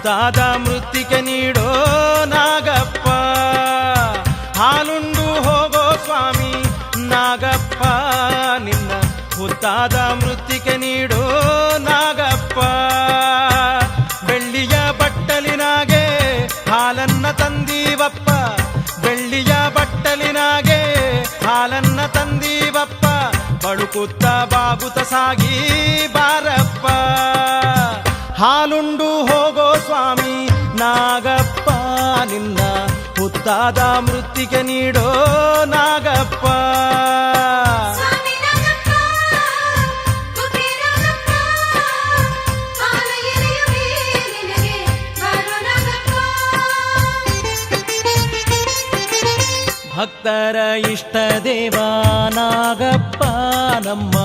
ಹುತ್ತಾದ ಮೃತ್ತಿಕೆ ನೀಡೋ ನಾಗಪ್ಪ. ಹಾಲುಂಡು ಹೋಗೋ ಸ್ವಾಮಿ ನಾಗಪ್ಪ, ನಿನ್ನ ಹುತ್ತಾದ ಮೃತ್ತಿಕೆ ನೀಡೋ ನಾಗಪ್ಪ. ಬೆಳ್ಳಿಯ ಬಟ್ಟಲಿನಾಗೆ ಹಾಲನ್ನ ತಂದೀವಪ್ಪ, ಬೆಳ್ಳಿಯ ಬಟ್ಟಲಿನಾಗೆ ಹಾಲನ್ನ ತಂದೀವಪ್ಪ. ಬಳುಕುತ್ತ ಬಾಗುತ ಸಾಗಿ ಬಾರಪ್ಪ, ಹಾಲುಂಡು ಹೋಗೋ ಸ್ವಾಮಿ ನಾಗಪ್ಪ, ನಿನ್ನ ಹುತ್ತಾದ ಮೃತ್ತಿಗೆ ನೀಡೋ ನಾಗಪ್ಪ. ಸ್ವಾಮಿ ನಾಗಪ್ಪ, ಕುಕ್ಕೆ ನಾಗಪ್ಪ, ಹಾಲು ಎರೆಯುವೆ ನಿನಗೆ ಬಾರೋ ನಾಗಪ್ಪ. ಭಕ್ತರ ಇಷ್ಟ ದೇವ ನಾಗಪ್ಪ, ನಮ್ಮ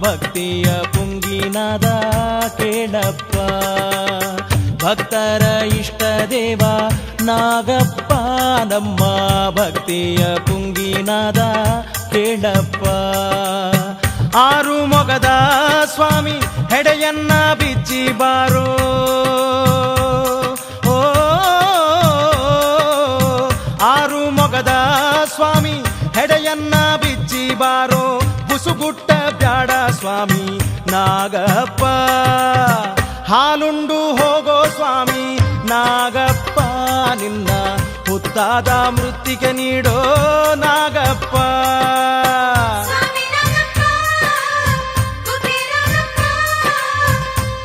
ಭಕ್ತಿಯ ಪುಂಗಿನಾದ ಕೇಳಪ್ಪ. ಭಕ್ತರ ಇಷ್ಟ ದೇವ ನಾಗಪ್ಪ, ನಮ್ಮ ಭಕ್ತಿಯ ಪುಂಗಿನಾದ ಕೇಳಪ್ಪ. ಆರು ಮೊಗದ ಸ್ವಾಮಿ ಹೆಡೆಯನ್ನ ಬಿಚ್ಚಿ ಬಾರೋ, ಓ ಆರು ಮೊಗದ ಸ್ವಾಮಿ ಹೆಡೆಯನ್ನ ಬಿಚ್ಚಿ ಬಾರೋ. ಬುಸುಗುಟ್ಟ ಬ್ಯಾಡ ಸ್ವಾಮಿ ನಾಗಪ್ಪ, ಹಾಲುಂಡು ಹೋಗೋ ಸ್ವಾಮಿ ನಾಗಪ್ಪ, ನಿನ್ನ ಹುತ್ತಾದ ಮೃತ್ತಿಗೆ ನೀಡೋ ನಾಗಪ್ಪ. ಸ್ವಾಮಿ ನಾಗಪ್ಪ, ಕುಕ್ಕೆ ನಾಗಪ್ಪ,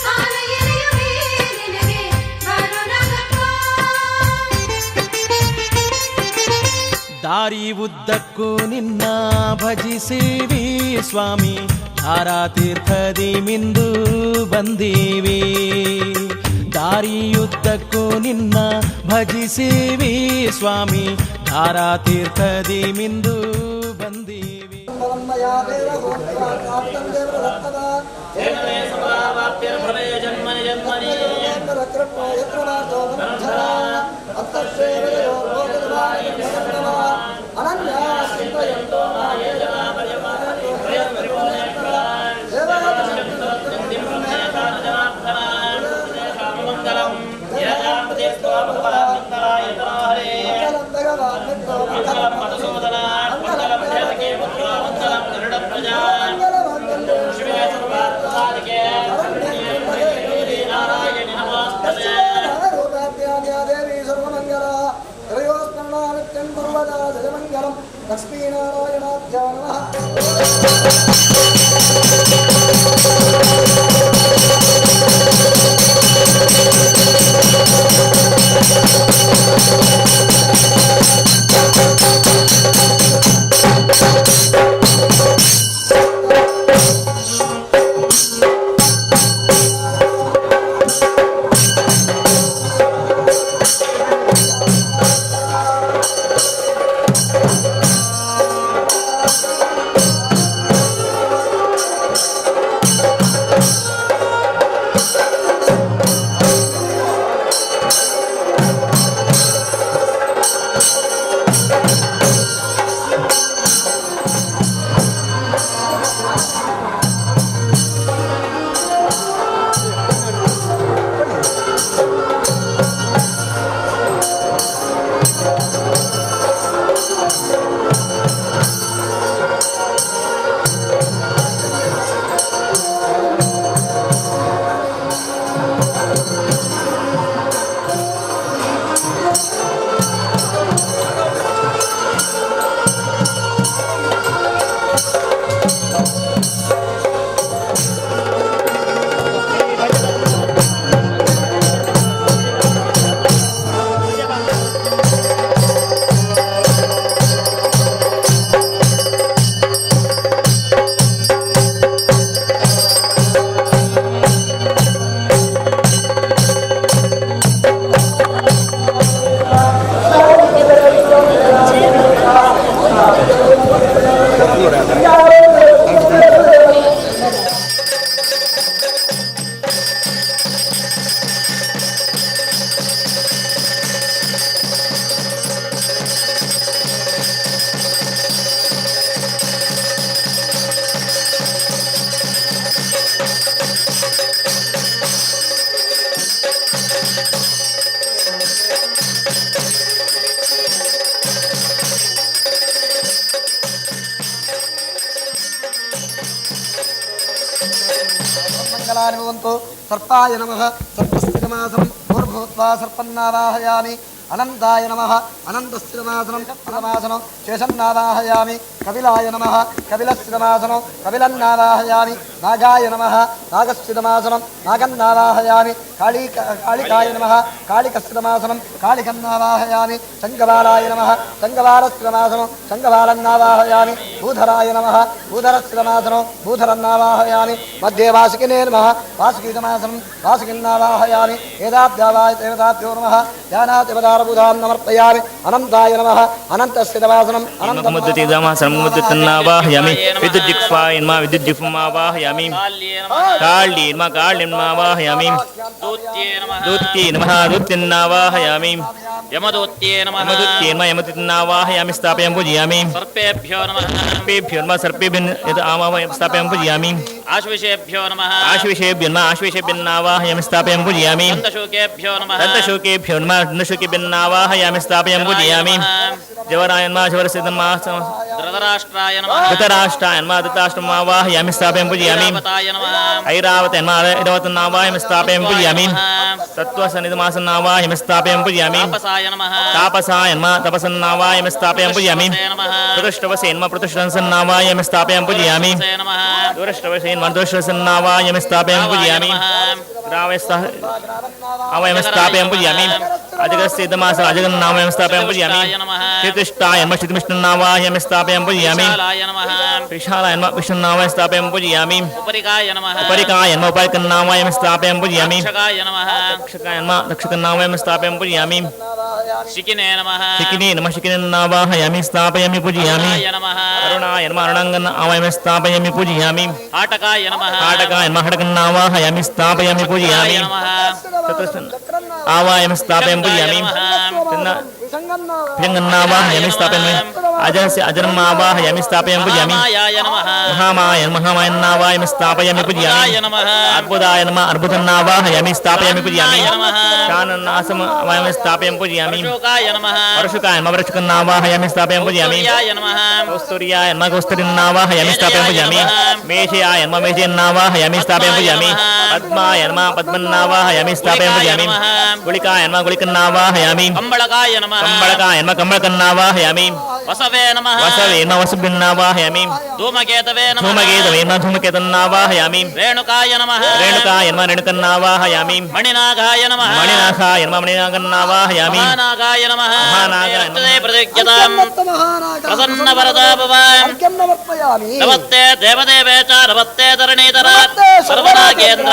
ಹಾಲು ಎರೆಯುವೆ ನಿನಗೆ ಬಾರೋ ನಾಗಪ್ಪ. ದಾರಿ ಉದ್ದಕ್ಕೂ ನಿನ್ನ ಭಜಿಸೀವಿ ಸ್ವಾಮಿ, ಧಾರಾ ತೀರ್ಥದಿ ಮಿಂದು ಬಂದೀವಿ. ದಾರಿಯುದ್ದಕ್ಕೂ ನಿನ್ನ ಭಜಿಸೀವಿ ಸ್ವಾಮಿ, ಧಾರಾ ತೀರ್ಥದಿ ಮಿಂದು ಬಂದೀವಿ. ಲಕ್ಷ್ಮೀನಾರಾಯಣಾಭ್ಯೋ ನಮಃ. ಸರ್ವಮಂಗಲಾನಿ ಭವಂತು. ಸರ್ಪಾಯ ನಮಃ, ಸರ್ಪಸ್ಥಿತಮಾಸನಂ ಭೂರ್ಭುವತ್ವಾ ಸರ್ಪನ್ನಾವಾಹಯಾಮಿ. ಅನಂತಾಯ ನಮಃ, ಅನಂತಸ್ಥಿತಮಾಸನಂ ಪರಮಾಸನಂ ಶೇಷನ್ನಾವಾಹಯಾಮಿ. ಕಪಿಲಾಯ ನಮಃ, ಕಪಿಲಸ್ಥಿತಮಾಸನಂ ಕಪಿಲನ್ನಾವಾಹಯಾಮಿ. ನಾಗಾಯ ನಮಃ, ನಾಗಸ್ಥಿತಮಾಸನಂ ನಾಗನ್ನಾವಾಹಯಾಮಿ. ಕಾಳಿಕಾಯ ನಮಃ, ಕಾಳಿಕಸ್ಥಿತಮಾಸನಂ ಕಾಳಿಕನ್ನಾವಾಹಯಾಮಿ. ಶಂಕಬಾಲಾಯ ನಮಃ, ಶಂಕಬಾಲಸ್ಥಿತಮಾಸನಂ ಶಂಕಬಾಲನ್ನಾವಾಹಯಾಮಿ. ಭೂಧರಾಯ ನಮಃ, ಭೂಧರಸ್ಥಿತಮಾಸನಂ ಭೂಧರನ್ನಾವಾಹಯಾಮಿ. ಮಧ್ಯೆ ವಾಸುಕಿನೇ ನಮಃ, ವಾಸುಕೀತಮಾಸನಂ ವಾಸುಕಿನ್ನಾವಾಹಯಾಮಿ. ಏದಾಭ್ಯಾವಾಯ ದೇವತಾಭ್ಯೋ ನಮಃ, ಧ್ಯಾನಾತಿವದಾರಬುಧಾಂ ನಮರ್ಪಯಾಮಿ. ಅನಂತಾಯ ನಮಃ, ಅನಂತಸ್ಥಿತವಾಸನಂ ಅನಂತ ಮುದ್ದುತಿದಮಾಸನಮುದ್ದುತನ್ನಾವಾಹಯಾಮಿ. ವಿದ್ಯುಜ್ಜಿಹ್ವಾಯ ನಮಃ, ವಿದ್ಯುಜ್ಜಿಹ್ವಮಾವಾಹಯಾಮಿ. ಕಾಳ್ಯೇ ನಮಃ, ಕಾಳ್ಯನ್ನಾವಾಹಯಾಮಿ. ದೂತ್ಯೇ ನಮಃ, ದೂತ್ಯನ್ನಾವಾಹಯಾಮಿ. ಯಮದೂತ್ಯೇ ನಮಃ. ಯಮದೂತ್ಯೇ ನಮಃ, ಯಮದೂತ್ಯನ್ನಾವಾಹಯಾಮಿ. ಸ್ಥಾಪಯಾಮಿ ಪೂಜಯಾಮಿ. ಸರ್ಪೇಭ್ಯೋ ನಮಃ. ಸರ್ಪೇಭ್ಯೋ ನಮಃ, ಸರ್ಪೇಭ್ಯೋ ಯತ್ ಆಮಾವಯ ಸ್ಥಾಪಯಾಮಿ ಪೂಜಯಾಮಿ. ಆಶ್ವಿಷೇಭ್ಯೋ ನಮಃ. ಆಶ್ವಿಷೇಭ್ಯೋ ನಮಃ, ಆಶ್ವಿಷೇಭ್ಯನ್ನಾವಾಹಯಾಮಿ. ಸ್ಥಾಪಯಾಮಿ ಪೂಜಯಾಮಿ. ದಂತಶೂಕೇಭ್ಯೋ ನಮಃ. ದಂತಶೂಕೇಭ್ಯೋ ನಮಃ, ದಂತಶೂಕೇಭ್ಯನ್ನಾವಾಹಯಾಮಿ. ಸ್ಥಾಪಯಾಮಿ ಪೂಜಯಾಮಿ. ಜವರಾಯ ನಮಃ, ಜವರಸಿದ್ಧಮಾಸ. ಧೃತರಾಷ್ಟ್ರಾಯ ನಮಃ. ಧೃತರಾಷ್ಟ್ರಾಯ ನಮಃ, ಧೃತರಾಷ್ಟ್ರಮಾವಾಹಯಾಮಿ. ಸ್ಥಾಪಯಾಮಿ ಪೂಜಯಾಮಿ. ಐರಾವತಾಯ ನಮಃ. ಐರಾವತ ನಮಃ, ಐರಾವತನ್ನಾವಾಹಯಾಮಿ. ಸ್ಥಾಪಯಾಮಿ ಪೂಜಯಾಮಿ. ತತ್ವಸನಿಧಮಾಸನ್ನಾವಾಹಯಾಮಿ. ಸ್ಥಾಪಯಾಮಿ ಪೂಜಯಾಮಿ. ತಾಪಸಾಯ ನಮಃ. ತಾಪಸಾಯ ನಮಃ, ತಪಸನ್ನಾವಾಹಯಾಮಿ. ಸ್ಥಾಪಯಾಮಿ ಪೂಜಯಾಮಿ. ನಮಃ. ದುರಷ್ಟವಸೇ ನಮಃ, ಪ್ರತಿಷ್ಠಸನ್ನಾವಾಹಯಾಮಿ. ಸ್ಥಾಪಯಾಮಿ ಪೂಜಯಾಮಿ. ನಮಃ. ದುರಷ್ಟವಸೇ ನಮಃ, ದುರಷ್ಟವಸನ್ನಾವಾಹಯಾಮಿ. ಸ್ಥಾಪಯಾಮಿ ಪೂಜಯಾಮಿ. ಆವಯಮ ಸ್ಥಾಪಯಾಮಿ ಪೂಜಯಾಮಿ. ಅಜಗಸ್ಥಿತಮಾಸ ಅಜಗನ್ನಾಮಯಂ ಸ್ಥಾಪಯಾಮಿ ಪೂಜಯಾಮಿ. ಚತುಷ್ಟಾಯ ನಮಃ, ಚತುಷ್ಟಾಯ ಸ್ಥಾಪಯಾಮಿ ಪೂಜಯಾಮಿ. ವಿಶಾಲಾಯ ನಮಃ. ವಿಶಾಲಾಯ ನಮಃ, ವಿಷ್ಣುನಾಮಯ ಸ್ಥಾಪಯಾಮಿ ಪೂಜಯಾಮಿ. ಉಪರಿಕಾಯ ನಮಃ. ಉಪರಿಕಾಯ ನಮಃ, ಉಪರಿಕನ್ನಾಮಯಂ ಸ್ಥಾಪಯಾಮಿ ಪೂಜಯಾಮಿ. ತಕ್ಷಕಾಯ ನಮಃ. ತಕ್ಷಕಾಯ ನಮಃ, ತಕ್ಷಕನ್ನಾಮಯಂ ಸ್ಥಾಪಯಾಮಿ ಪೂಜಯಾಮಿ. ಶಿಖಿನೇ ನಮಃ. ಶಿಖಿನೇ ನಮಃ, ಶಿಖಿನನ್ನಾವಾಹಯಾಮಿ. ಸ್ಥಾಪಯಾಮಿ ಪೂಜಯಾಮಿ. ಅರುಣಾಯ ನಮಃ. ಅರುಣಾಯ ನಮಃ, ಅರುಣಾಂಗನ ಆವಯಂ ಸ್ಥಾಪಯಾಮಿ ಪೂಜಯಾಮಿ. ಹಾಟಕಾಯ ನಮಃ. ಹಾಟಕಾಯ ನಮಃ, ಹಾಟಕನ್ನಾವಾಹಯಾಮಿ. ಸ್ಥಾಪಯಾಮಿ ಪೂಜಯಾಮಿ. ನಮಃ. ಆವಾಯಂ ಸ್ಥಾಪಯಾಮಿ ಪೂಜಯಾಮಿ. ಪಿಂಗನ್ನಾವಾಹಯಾಮಿ. ಸ್ಥಾಪಯಾಮಿ. ಅಜರಸ್ಯ ಅಜರ್ಮಾವಾಹಯಾಮಿ. ಸ್ಥಾಪಯಾಮಿ ಪೂಜಯಾಮಿ. ಮಹಾಮಾಯಾಯ ನಮಃ. ಮಹಾಮಾಯ ಮಹಾಮಾಯನ್ನಾವಾಯಮಿ. ಸ್ಥಾಪಯಾಮಿ ಪೂಜಯಾಮಿ. ಅರ್ಬುದಾಯ ನಮಃ. ಅರ್ಬುದಾಯ ನಮಃ, ಅರ್ಬುದನ್ನಾವಾಹಯಾಮಿ. ಸ್ಥಾಪಯಾಮಿ ಪೂಜಯಾಮಿ. ನಮಃ. ಶಾನನ್ನಾಸಮ ಆವಾಯಮಿ. ಸ್ಥಾಪಯಾಮಿ ಪೂಜಯಾಮಿ. ಪರಶುಕಾಯ ನಮಃ. ಪರಶುಕಾಯ ನಮಃ, ಪರಶುಕನ್ನಾವಾಹಯಾಮಿ. ಸ್ಥಾಪಯಾಮಿ ಪೂಜಯಾಮಿ. ಕೌಸ್ತುರ್ಯಾಯ ನಮಃ. ಕೌಸ್ತುರ್ಯಾಯ ನಮಃ, ಕೌಸ್ತುರ್ಯನ್ನಾವಾಹಯಾಮಿ. ಸ್ಥಾಪಯಾಮಿ ಪೂಜಯಾಮಿ. ಮೇಷಯಾಯ ನಮಃ, ಮೇಷಯನ್ನಾವಾಹಯಾಮಿ. ಸ್ಥಾಪಯಾಮಿ ಪೂಜಯಾಮಿ. ಪದ್ಮಾಯ ನಮಃ, ಪದ್ಮನ್ನಾವಾಹಯಾಮಿ. ಸ್ಥಾಪಯಾಮಿ ಪೂಜಯಾಮಿ. ಗುಳಿಕಾಯ ನಮಃ, ಗುಳಿಕನ್ನಾವಾಹಯಾಮಿ. ಕಂಬಳಕಾಯ ನಮಃ. ಕಂಬಳಕಾಯ ನಮಃ, ಕಂಬಳಕನ್ನಾವಾಹಯಾಮಿ. ವಸವೇ ನಮಃ. ವಸವೇ ನಮಃ, ವಸುಭಿನ್ನಾವಾಹಯಾಮಿ. ಧೂಮಕೇತವೇ ನಮಃ. ಧೂಮಕೇತವೇ ನಮಃ, ಧೂಮಕೇತನ್ನಾವಾಹಯಾಮಿ. ರೇಣುಕಾಯ ನಮಃ. ರೇಣುಕಾಯ ನಮಃ, ರೇಣುಕನ್ನಾವಾಹಯಾಮಿ. ಮಣಿನಾಗಾಯ ನಮಃ. ಮಣಿನಾಥಾಯ ನಮಃ, ಮಣಿನಾಗನ್ನಾವಾಹಯಾಮಿ. ಮಹಾನಾಗಾಯ ನಮಃ. ಮಹಾನಾಗಾಯ ನಮಃ. ಪ್ರತಿಜ್ಞತಾಂ ಪ್ರಸನ್ನ ವರದಾ ಭವಾನ್. ನಮರ್ಪಯಾಮಿ. ನಮಸ್ತೆ ದೇವದೇವೇ ಚ ನಮಸ್ತೆ ಧರಣೀಧರ ನಮಸ್ತೆ ಸರ್ವನಾಗೇಂದ್ರ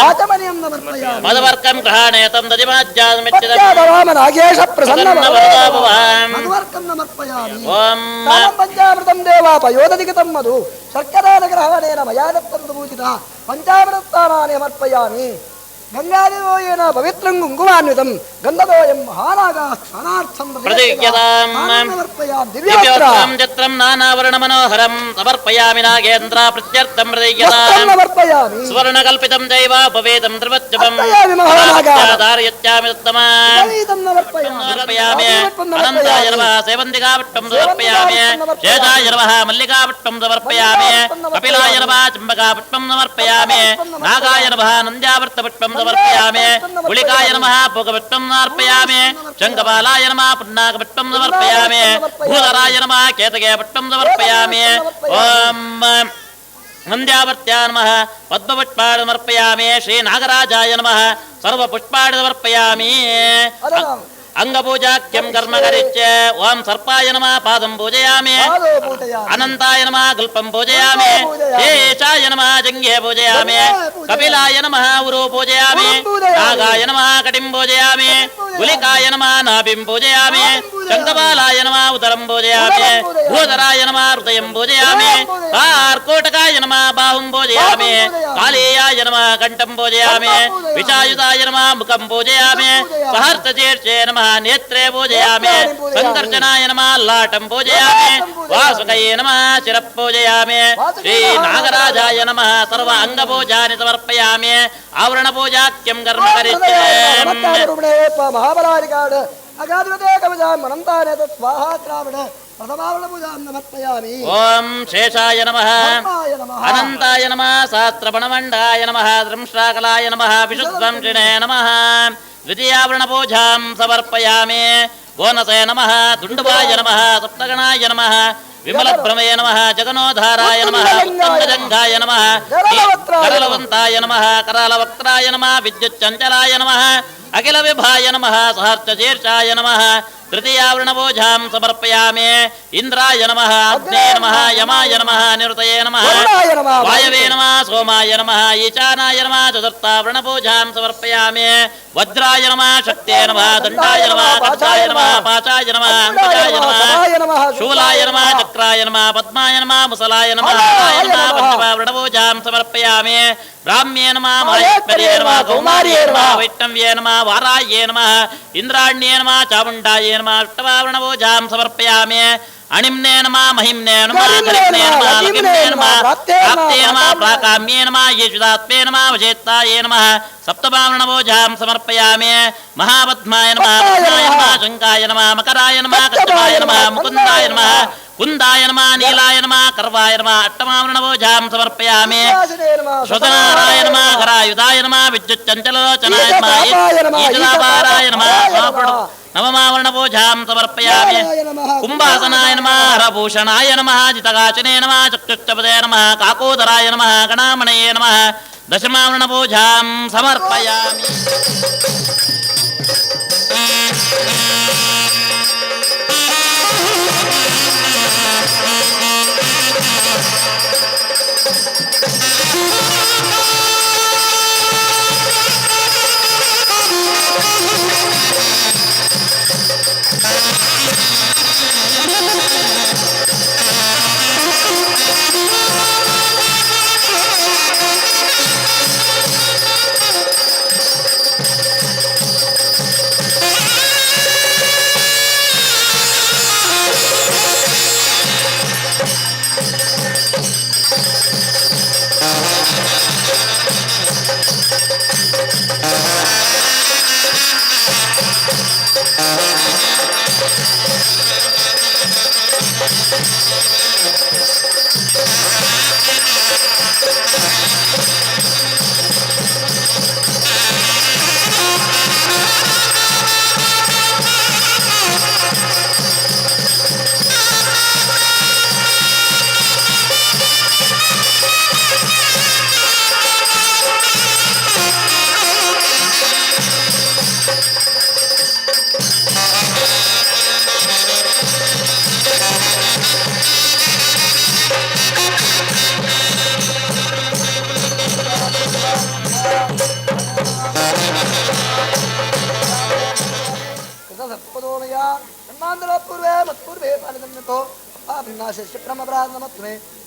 ಆಚಮನಿಯಂ ನಮರ್ಪಯಾಮಿ. ಮಧುವರ್ಕಂ ಗೃಹಾಣೇತಂ ದಧಿಮಾಜ್ಯಾಮಿಚ್ಚಿದಂ ಪತ್ಯಾದರಾಮ ನಾಗೇಶ ಪ್ರಸನ್ನ ಪ್ರಸನ್ನ ವರದಾ ಭವಾನ್. ಮಧುವರ್ಕಂ ನಮರ್ಪಯಾಮಿ. ಓಂ ತಾನಂ ಪಂಚಾಮೃತಂ ದೇವಾಪಯೋದಧಿಗತಂ ಮಧು ಶರ್ಕರಾನಗ್ರಹಣೇನ ಮಯಾ ದತ್ತಂ ಪೂಜಿತ ಪಂಚಾಮೃತಸ್ಥಾನಾನಿ ಸಮರ್ಪಯಾಮಿ. ಗಂಗಾದಿದೋಯೇನ ಪವಿತ್ರಂ ಕುಂಕುಮಾನ್ವಿತಂ ಗಂಧದೋಯಂ ಮಹಾನಾಗ ಸ್ನಾನಾರ್ಥಂ ಪ್ರತಿಜ್ಞತಾಂ. ಸಮರ್ಪಯಾಮಿ. ದಿವ್ಯವಸ್ತ್ರ ದಿವ್ಯವಸ್ತ್ರಂ ಚಿತ್ರಂ ನಾನಾವರ್ಣ ಮನೋಹರಂ ಸಮರ್ಪಯಾಮಿ ನಾಗೇಂದ್ರ ಪ್ರತ್ಯರ್ಥಂ ವಸ್ತ್ರಂ ಪ್ರತಿಜ್ಞತಾಂ. ಸಮರ್ಪಯಾಮಿ. ಸುವರ್ಣಕಲ್ಪಿತಂ ದೈವ ಭವೇದಂ ತ್ರಿವಚ್ಚಪಂ ಅರ್ಥಯಾಮಿ ಮಹಾನಾಗ. ಧಾರಯತ್ಯಾಮಿ ಉತ್ತಮ ವಿಪರೀತಂ ಸಮರ್ಪಯಾಮಿ. ಸಮರ್ಪಯಾಮಿ. ಅನಂತಾಯ ನಮಃ ಸೇವಂತಿಕಾಪಟ್ಟಂ ಸಮರ್ಪಯಾಮಿ. ಶೇಷಾಯ ನಮಃ ಮಲ್ಲಿಕಾಪಟ್ಟಂ ಸಮರ್ಪಯಾಮಿ. ಕಪಿಲಾಯ ನಮಃ ಚಂಬಕಾಪಟ್ಟಂ ಸಮರ್ಪಯಾಮಿ. ನಾಗಾಯ ನಮಃ ನಂದ್ಯಾವರ್ತಪಟ್ಟಂ ಸಮರ್ಪಯಾಮಿ. ಗುಳಿಕಾಯ ನಮಃ ಭೋಗಪಟ್ಟಂ ಸಮರ್ಪಯಾಮಿ. ಶಂಖಪಾಲಾಯ ನಮಃ ಪುನ್ನಾಗಪಟ್ಟಂ ಸಮರ್ಪಯಾಮಿ. ಭೂಧರಾಯ ನಮಃ ಕೇತಗೆ ಪಟ್ಟಂ ಸಮರ್ಪಯಾಮಿ. ಓಂ ನಂದ್ಯಾವರ್ತ್ಯ ನಮಃ ಪದ್ಮಪುಷ್ಪಾಣಿ ಸಮರ್ಪಯಾಮಿ. ಶ್ರೀ ನಾಗರಾಜಾಯ ನಮಃ ಸರ್ವಪುಷ್ಪಾಣಿ ಸಮರ್ಪಯಾಮಿ. ಅಂಗಪೂಜಾಖ್ಯಂ ಕರ್ಮ ಕರಿಷ್ಯೆ. ಓಂ ಸರ್ಪಾಯ ನಮಃ ಪಾದಂ ಪೂಜಯಾಮಿ. ಪಾದೋ ಪೂಜಯಾಮಿ. ಅನಂತಾಯ ನಮಃ ಗುಲ್ಪಂ ಪೂಜಯಾಮಿ. ಶೇಷಾಯ ನಮಃ ಜಂಘೆ ಪೂಜಯಾಮಿ. ಕಪಿಲಾಯ ನಮಃ ಉರು ಪೂಜಯಾಮಿ. ನಾಗಾಯ ನಮಃ ಕಟಿಂ ಪೂಜಯಾಮಿ. ಗುಲಿಕಾಯ ನಮಃ ನಾಭಿಂ ಪೂಜಯಾಮಿ. ಶಂಖಪಾಲಾಯ ನಮಃ ಉದರಂ ಪೂಜಯಾಮಿ. ಭೂಧರಾಯ ನಮಃ ಹೃದಯಂ ಪೂಜಯಾಮಿ. ಕಾರ್ಕೋಟಕಾಯ ನಮಃ ಬಾಹುಂ ಪೂಜಯಾಮಿ. ಕಾಲೇಯಾಯ ನಮಃ ಕಂಠಂ ಪೂಜಯಾಮಿ. ವಿಷಾಯುಧಾಯ ನಮಃ ಮುಖಂ ಪೂಜಯಾಮಿ. ಸಹರ್ಷಶೀರ್ಷೇ ನಮಃ ನೇತ್ರೇ ಪೂಜಯಾಮಿ. ಸಂಕರ್ಷಣಾಯ ನಮಃ ಲಾಟಂ ಪೂಜಯಾಮಿ. ವಾಸುಕಯೇ ನಮಃ ಶಿರಃ ಪೂಜಯಾಮಿ. ಶ್ರೀ ನಾಗರಾಜಾಯ ನಮಃ ಸರ್ವ ಅಂಗಪೂಜಾನಿ ಸಮರ್ಪಯಾಮಿ. ಆವರಣ ಪೂಜಾಖ್ಯಂ ಕರ್ಮ ಕರಿಷ್ಯೆ. ಮಹಾಬಲಾರಿಕಾಡು ಅಗಾಧಿಪತೆ ಕವಜಾಂ ಅನಂತಾನೇತ ಸ್ವಾಹಾ ದ್ರಾವಿಡ. ಪ್ರಥಮಾವರಣ ಪೂಜಾಂ ಸಮರ್ಪಯಾಮಿ. ಓಂ ಶೇಷಾಯ ನಮಃ, ಧರ್ಮಾಯ ನಮಃ, ಅನಂತಾಯ ನಮಃ, ಸಹಸ್ರಪಣಮಂಡಾಯ ನಮಃ, ದ್ರಂಷ್ಟ್ರಾಕಲಾಯ ನಮಃ, ವಿಶುದ್ಧಂಶಿಣೇ ನಮಃ. ದ್ವಿತೀಯಾವರಣ ಪೂಜಾಂ ಸಮರ್ಪಯಾಮಿ. ಗೋನಸೇ ನಮಃ, ದುಂಡುವಾಯ ನಮಃ, ಸಪ್ತಗಣಾಯ ನಮಃ, ವಿಮಲಭ್ರಮೇ ನಮಃ, ಜಗನೋಧಾರಾಯ ನಮಃ, ಉತ್ತಂಗಜಂಘಾಯ ನಮಃ, ಕರಲವಂತಾಯ ನಮಃ, ಕರಾಲವಕ್ತ್ರಾಯ ನಮಃ, ವಿದ್ಯುಚ್ಚಂಚಲಾಯ ನಮಃ, ಅಖಿಲ ವಿಭಾಯ ನಮಃ, ಸಹರ್ಷಶೀರ್ಷಾಯ ನಮಃ. ತೃತೀಯಾವರಣ ಪೂಜಾಂ ಸಮರ್ಪಯಾಮಿ. ಇಂದ್ರಾಯ ನಮಃ, ಅಗ್ನೇ ನಮಃ, ಯಮಾಯ ನಮಃ, ನಿರುತಯೇ ನಮಃ, ವರುಣಾಯ ನಮಃ, ವಾಯವೇ ನಮಃ, ಸೋಮಾಯ ನಮಃ, ಈಶಾನಾಯ ನಮಃ. ಚತುರ್ಥಾವರಣ ಪೂಜಾಂ ಸಮರ್ಪಯಾಮಿ. ವಜ್ರಾಯ ನಮಃ, ಶಕ್ತೇ ನಮಃ, ದಂಡಾಯ ನಮಃ, ಖಡ್ಗಾಯ ನಮಃ, ಪಾಚಾಯ ನಮಃ, ಅಂಕುಶಾಯ ನಮಃ, ಶೂಲಾಯ ನಮಃ, ಚಕ್ರಾಯ ನಮಃ, ಪದ್ಮಾಯ ನಮಃ, ಮುಸಲಾಯ ನಮಃ, ಹರಾಯ ನಮಃ. ಪಂಚಮಾವರಣ ಪೂಜಾಂ ಸಮರ್ಪಯಾಮಿ. ಬ್ರಾಹ್ಮ್ಯೇ ನಮಃ, ಮಾಹೇಶ್ವರ್ಯೇ ನಮಃ, ಕೌಮಾರ್ಯೇ ನಮಃ, ವೈಷ್ಣವ್ಯೇ ನಮಃ, ವಾರಾಯೇ ನಮಃ, ಇಂದ್ರಾಣ್ಯೇ ನಮಃ, ಚಾಮುಂಡಾಯೇ ನಮಃ. ಅಷ್ಟಮಾವರಣ ಪೂಜಾಂ ಸಮರ್ಪಯಾಮಿ. ಅಣಿಮ್ನೇ ನಮಃ, ಮಹಿಮ್ನೇ ನಮಃ, ಗರಿಮ್ನೇ ನಮಃ, ಲಕಿಮ್ನೇ ನಮಃ, ಪ್ರಾಪ್ತೇ ನಮಃ, ಪ್ರಾಕಾಮ್ಯೇ ನಮಃ, ಯೇಷುದಾತ್ಮೇ ನಮಃ, ವಶೇತ್ತಾಯೇ ನಮಃ. ಸಪ್ತಮಾವರಣ ಪೂಜಾಂ ಸಮರ್ಪಯಾಮಿ. ಮಹಾಪದ್ಮಾಯ ನಮಃ, ಪದ್ಮಾಯ ನಮಃ, ಶಂಕಾಯ ನಮಃ, ಮಕರಾಯ ನಮಃ, ಕಚ್ಚಪಾಯ ನಮಃ, ಮುಕುಂದಾಯ ನಮಃ, ಕುಂದಾಯ ನಮಃ, ನೀಲಾಯ ನಮಃ, ಕರ್ವಾಯ ನಮಃ. ಅಷ್ಟಮಾವರಣ ಪೂಜಾಂ ಸಮರ್ಪಯಾಮಿ. ಶ್ವತನಾರಾಯ ನಮಃ, ಕರಾಯುಧಾಯ ನಮಃ, ವಿದ್ಯುಚ್ಚಂಚಲೋಚನಾಯ ನಮಃ, ಈಶದಾಪಾರಾಯ ನಮಃ, ನವಮಾವರಣ ಪೂಜಾಂ ಸಮರ್ಪಯಾಮಿ. ಕುಂಭಾಸನಾಯ ನಮಃ, ಹರಭೂಷಣಾಯ ನಮಃ, ಜಿತಗಾಚನೆ ನಮಃ, ಚಕ್ಷುಶ್ಚಪದೇ ನಮಃ, ಕಾಕೋದರಾಯ ನಮಃ, ಗಣಾಮಣಯೇ ನಮಃ. ದಶಮಾವರಣ ಪೂಜಾಂ ಸಮರ್ಪಯಾಮಿ.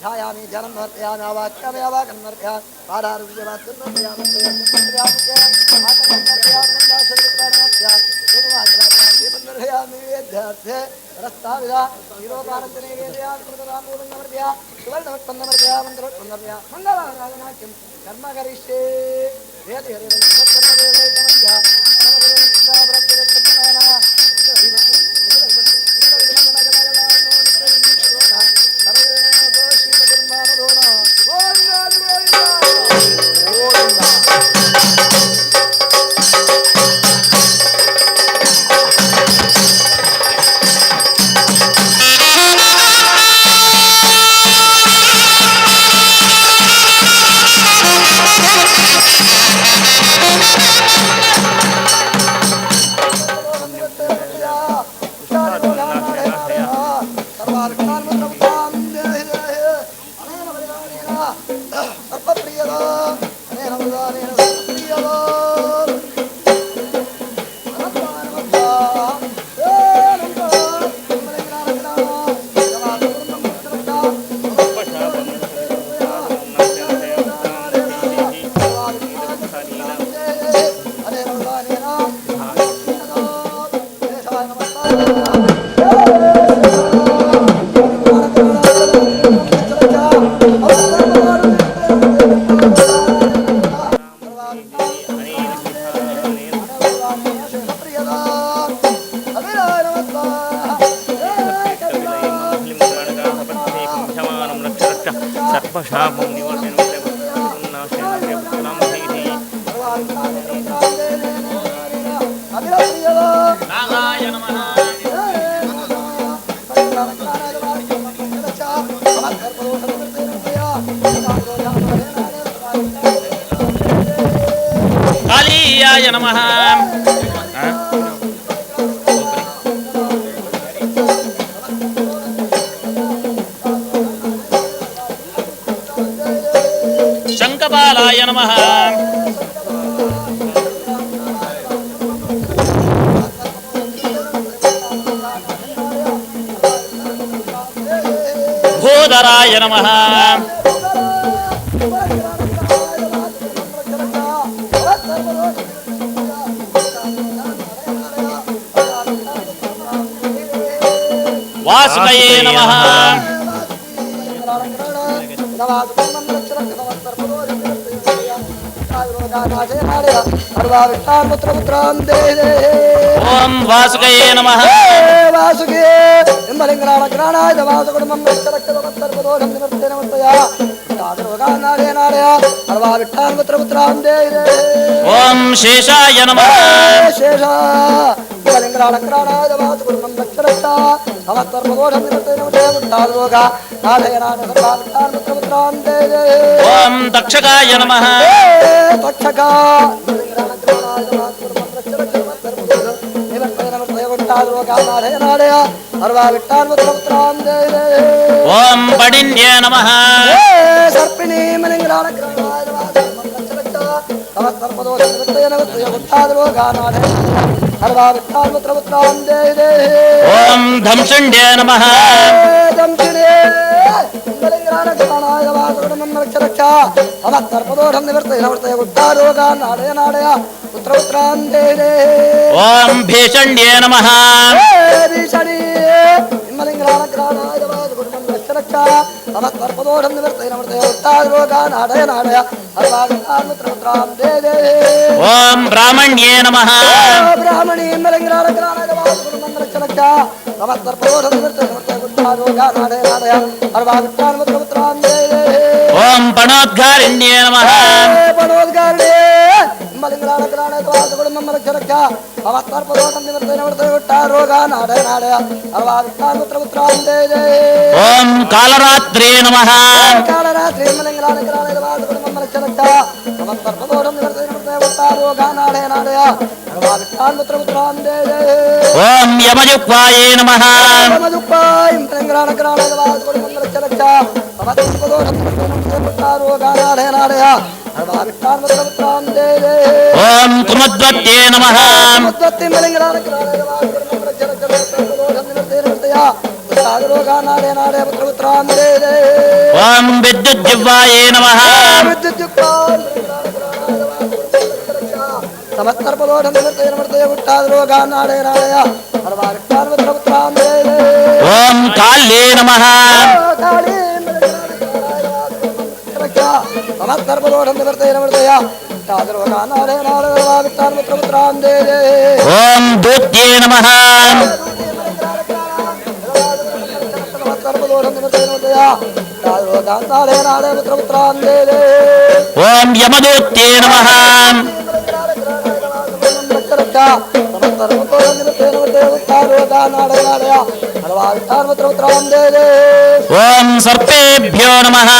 ध्यायामि ध्यानं समर्पयामि आवाक्यामि आवाकं समर्पयामि मंगलाराधनाख्यं कर्म करिष्ये. Thank you. ಸರ್ಪಶಾಪಂ ನಿವಾರಣೆ ನಾಗಾಯ ನಮಃ. ಕಾಳೀಯಾಯ ನಮಃ. ಶಂಕಪಾಲಾಯ ನಮಃ. ಭೂಧರಾಯ ನಮಃ. ವಾಸುಕಯೇ ನಮಃ. ಓಂ ವಾಸುಕಯೇ ನಮಃ. ವಾಸುಕೇ ಎಂಬಲಿಂಗನಾಳ ವಾಸುಕುಡುಂಬಂ ರಕ್ಷರಕ್ಷ ನಿವರ್ತೇ ನಮಸ್ತಯ ನಾಡೇ ಅರ್ವಾ ವಿಟ್ಟಾನ್ ಪುತ್ರ ಪುತ್ರಾನ್ ದೇಹಿ. ಓಂ ಶೇಷಾಯ ನಮಃ. ಶೇಷ ಲಿಂಗನಾಳ ವಾಸುಕುಡುಂಬಂ ರಕ್ಷರಕ್ಷ ಸಮಸ್ತರ್ಪದೋಷಂ ನಿವರ್ತೇ ನಮಸ್ತಯ ಮುಟ್ಟಾದೋಗ ನಾಡೇ ನಾಡ ಸರ್ವಾ ವಿಟ್ಟಾನ್ ಪುತ್ರ ಪುತ್ರಾನ್ ದೇಹಿ. ಓಂ ತಕ್ಷಕಾಯ ನಮಃ. ತಕ್ಷಕ ಓಂ ಪಡಿನ್ಯೇ ನಮಃ. ಸರ್ಪಿಣಿ ಓಂ ಧಂಶುಂಡ್ಯೇ ನಮಃ. ಓಂ ಭೀಷಣ್ಯೇ ನಮಃ. ಓಂ ಬ್ರಾಹ್ಮಣ್ಯೇ ನಮಃ. ಓಂ ಪಣೋದ್ಘಾರಿಣ್ಯೇ ನಮಃ. ಓಂ ಕಾಲರಾತ್ರಿ ನಮಃ. ಓಂ ಯಮಜುಕ್ವಾಯೇ ನಮಃ. ಓಂ ಕುಮದ್ವತ್ಯೇ ನಮಃ. ಓಂ ವಿದ್ಯುಜ್ಜಿಹ್ವಾಯೇ ನಮಃ. ಓಂ ಕಾಲ್ಯೇ ನಮಃ. ಓಂ ದೂತ್ಯೇ ನಮಃ. ಓಂ ಯಮದೂತ್ಯೇ ನಮಃ. ಓಂ ಸರ್ಪೇಭ್ಯೋ ನಮಃ.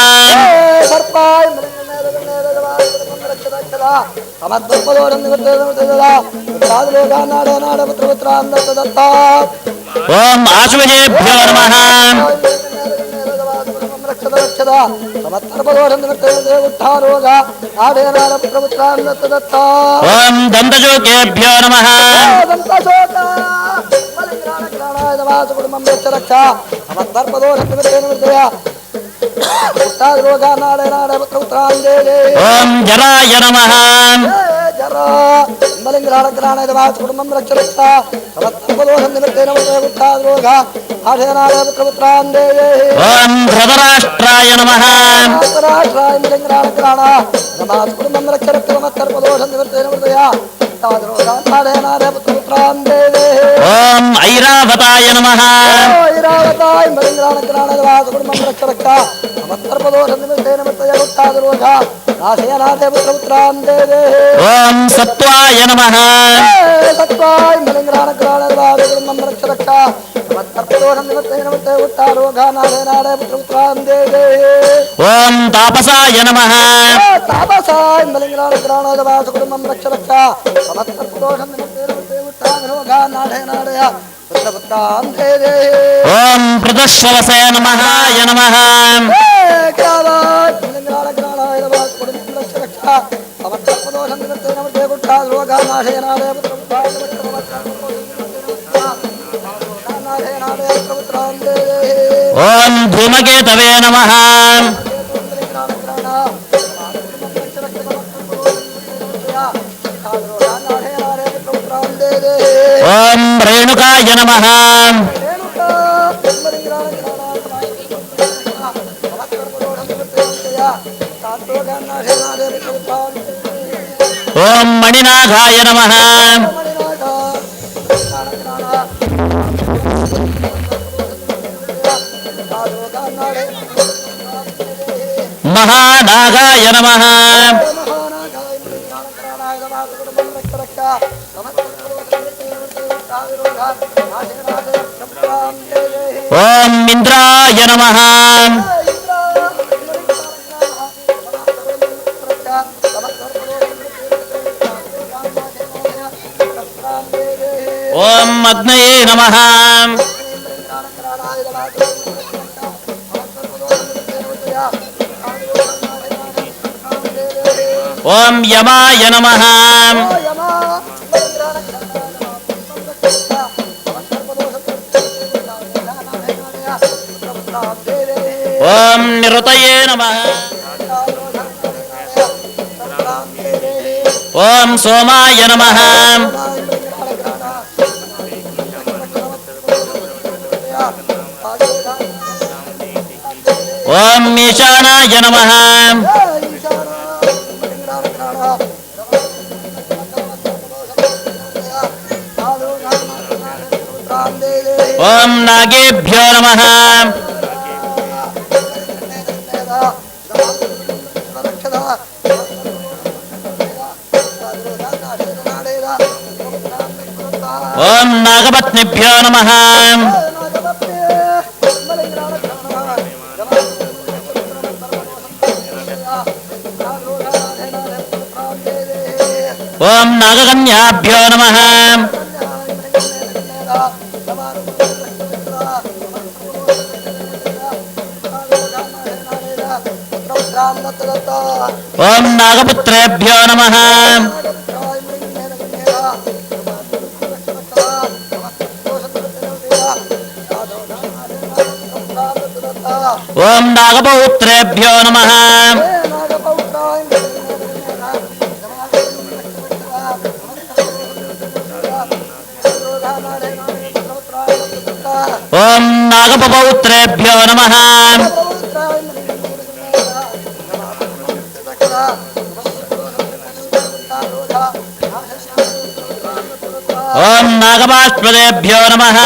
ಓಂ ಆಶ್ವಜೇಭ್ಯೋ ನಮಃ. ಓಂ ದಂತಶೋಕೇಭ್ಯೋ ನಮಃ. ಓಂ ಜರಾಯ ನಮಃ. ಓಂ ಧೃತರಾಷ್ಟ್ರಾಯ ನಮಃ. ಓಂ ಐರಾವತಾಯ ನಮಃ. ಐರಾವತಾಯ ಮಲಿಂಗ್ರಾಣಗ್ರಾಣವಾಸ ಕುಡುಂಬಂ ರಕ್ಷ ರಕ್ಷ ಸಮಸ್ತರ್ಪದೋಷ ನಿಮಿತ್ತೇ ನಿಮಿತ್ತಯ ಗುಟ್ಟಾದರೋಘ ನಾಶಯ ನಾಥೇ ಪುತ್ರ ಪುತ್ರಾನ್ they ದೇಹಿ. ಓಂ ಸತ್ವಾಯ ನಮಃ. ಸತ್ವಾಯ ಮಲಿಂಗ್ರಾಣಗ್ರಾಣವಾಸ ಕುಡುಂಬಂ ರಕ್ಷ ರಕ್ಷ ಸಮಸ್ತರ್ಪದೋಷ ನಿಮಿತ್ತೇ ನಿಮಿತ್ತಯ ಗುಟ್ಟಾರೋಘ ನಾಶಯ ನಾಡೇ ಪುತ್ರ ಪುತ್ರಾನ್ they ದೇಹಿ. ಓಂ ತಾಪಸಾಯ ನಮಃ. ತಾಪಸಾಯ ಮಲಿಂಗ್ರಾಣಗ್ರಾಣವಾಸ ಕುಡುಂಬಂ ರಕ್ಷ ರಕ್ಷ ಸಮಸ್ತರ್ಪದೋಷ ನಿಮಿತ್ತೇ ನಿಮಿತ್ತಯ ಗುಟ್ಟಾರೋಘ ನಾಶಯ ನಾಡಯ ಪುತ್ರ ಪುತ್ರಾನ್ they ದೇಹಿ. ಓಂ ಪೃಥುಶ್ರವಸೇ ನಮಃ ನಮಃ. ಓಂ ಧೂಮಕೇತವೇ ನಮಃ. ಓಂ ರೇಣುಕಾಯ ನಮಃ. ಓಂ ಮಣಿನಾಥಾಯ ನಮಃ. ಮಹಾನಾಗಾಯ ನಮಃ. ಓಂ ಇಂದ್ರಾಯ ನಮಃ. ಓಂ ಅಗ್ನಯೇ ನಮಃ. ಓಂ ಯಮಾಯ ನಮಃ. ಓಂ ನಿಋತಯೇ ನಮಃ. ಓಂ ಸೋಮಾಯ ನಮಃ. ಓಂ ಈಶಾನಾಯ ನಮಃ. ಓಂ ನಾಗೇಭ್ಯೋ ನಮಃ. ಓಂ ನಾಗಪತ್ನಿಭ್ಯೋ ನಮಃ. ಓಂ ನಾಗಕನ್ಯಾಭ್ಯೋ ನಮಃ. ಓಂ ನಾಗಪುತ್ರೇಭ್ಯೋ ನಮಃ. ಓಂ ನಾಗಪೌತ್ರೇಭ್ಯೋ ನಮಃ. ಓಂ ನಾಗಪೌತ್ರೇಭ್ಯೋ ನಮಃ. ಓಂ ನಾಗಪಾಶ್ವದೇಭ್ಯೋ ನಮಃ.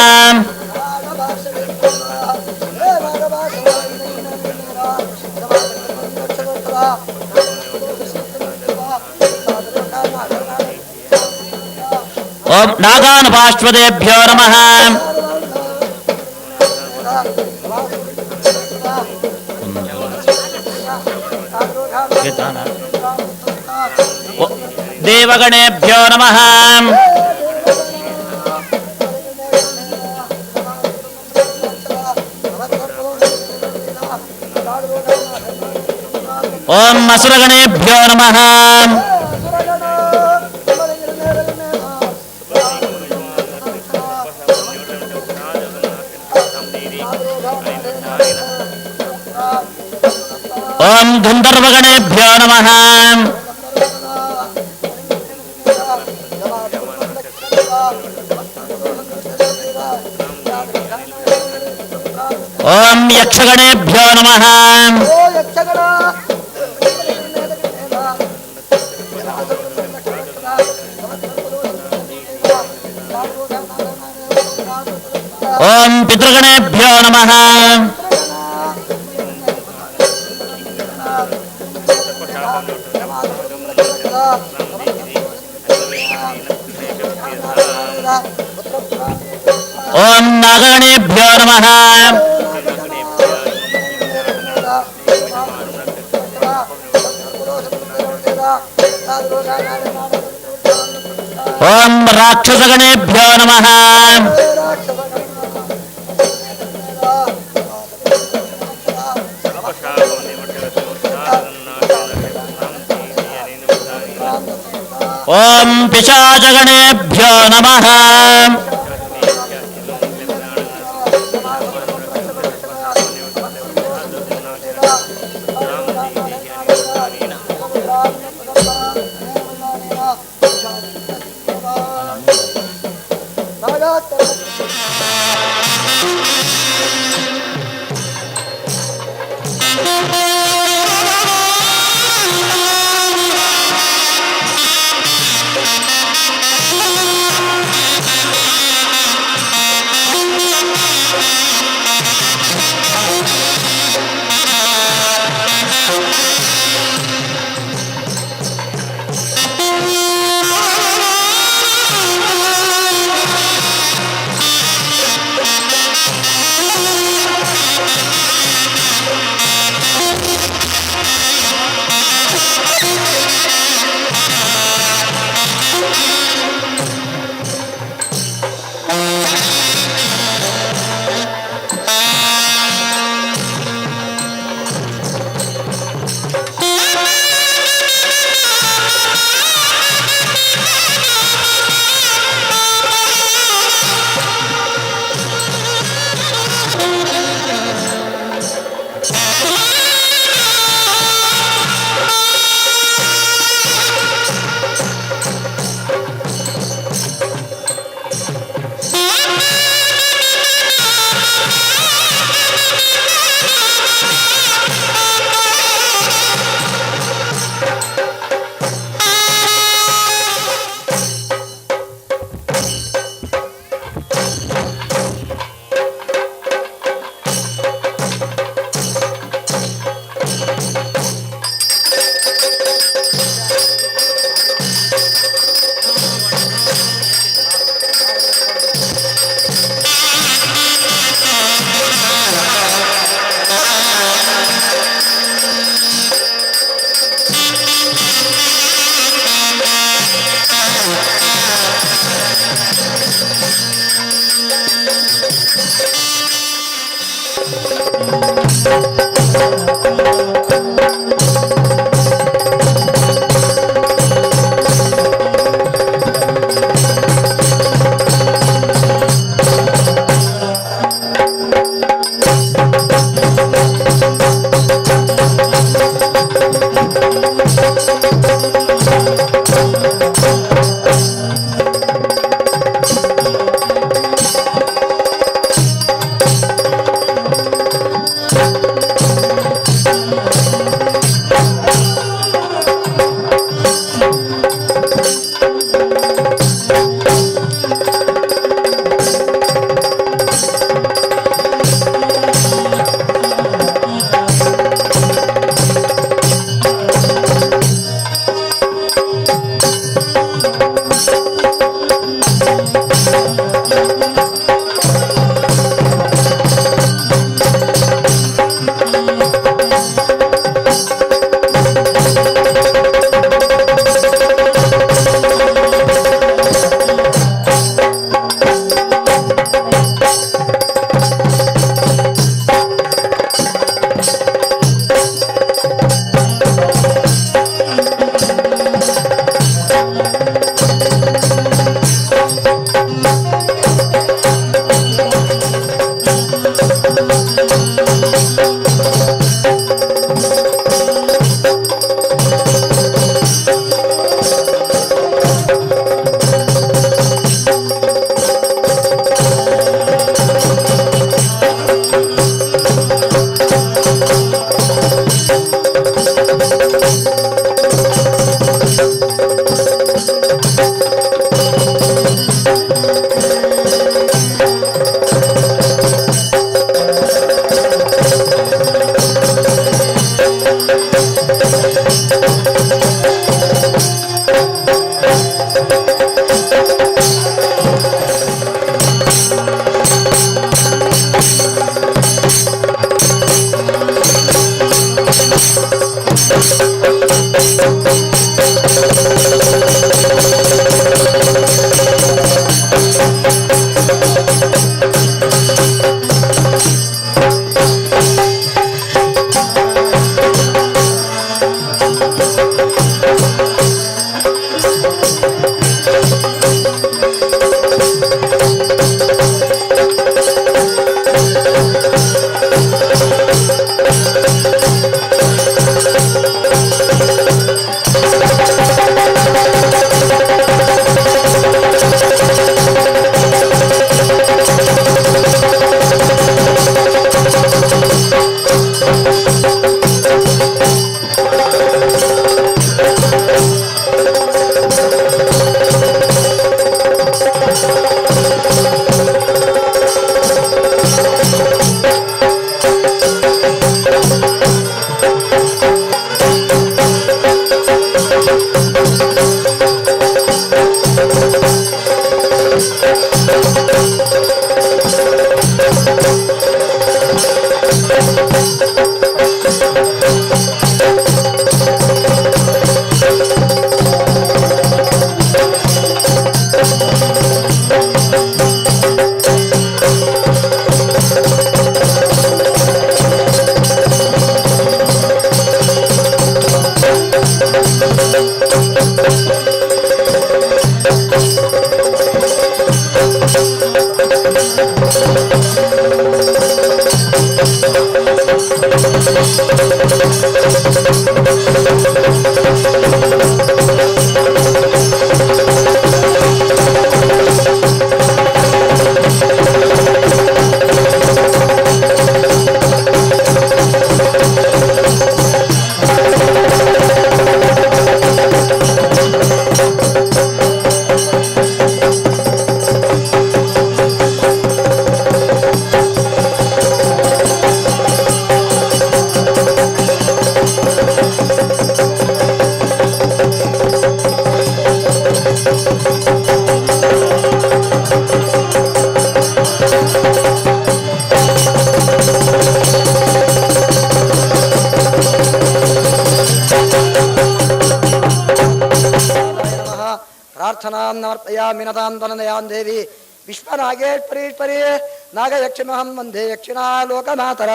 ಓಂ ನಾಗಾನುಪಾಶ್ವದೇಭ್ಯೋ ನಮಃ. ದೇವಗಣೇಭ್ಯೋ ನಮಃ. ಓಂ ಅಸುರಗಣೇಭ್ಯೋ ನಮಃ. ಓಂ ಗಂಧರ್ವಗಣೇಭ್ಯೋ ನಮಃ. ಓಂ ಯಕ್ಷಗಣೇಭ್ಯೋ ನಮಃ. ಓಂ ಪಿತೃಗಣೇಭ್ಯೋ ನಮಃ. ಓಂ ನಾಗಗಣೇಭ್ಯೋ ನಮಃ. ಓಂ ರಾಕ್ಷಸಗಣೇಭ್ಯೋ ನಮಃ. ಓಂ ಪಿಶಾಚಗಣೇಭ್ಯೋ ನಮಃ. ಸಮರ್ಪಯಾಮಿ ನತಾಂತನಯಾನ್ ದೇವಿ ವಿಶ್ವನಾಗೇಶ್ವರೀಶ್ವರಿ ನಾಗಯಕ್ಷಿಮಹಂ ವಂದೇ ಯಕ್ಷಿಣಾ ಲೋಕಮಾತರ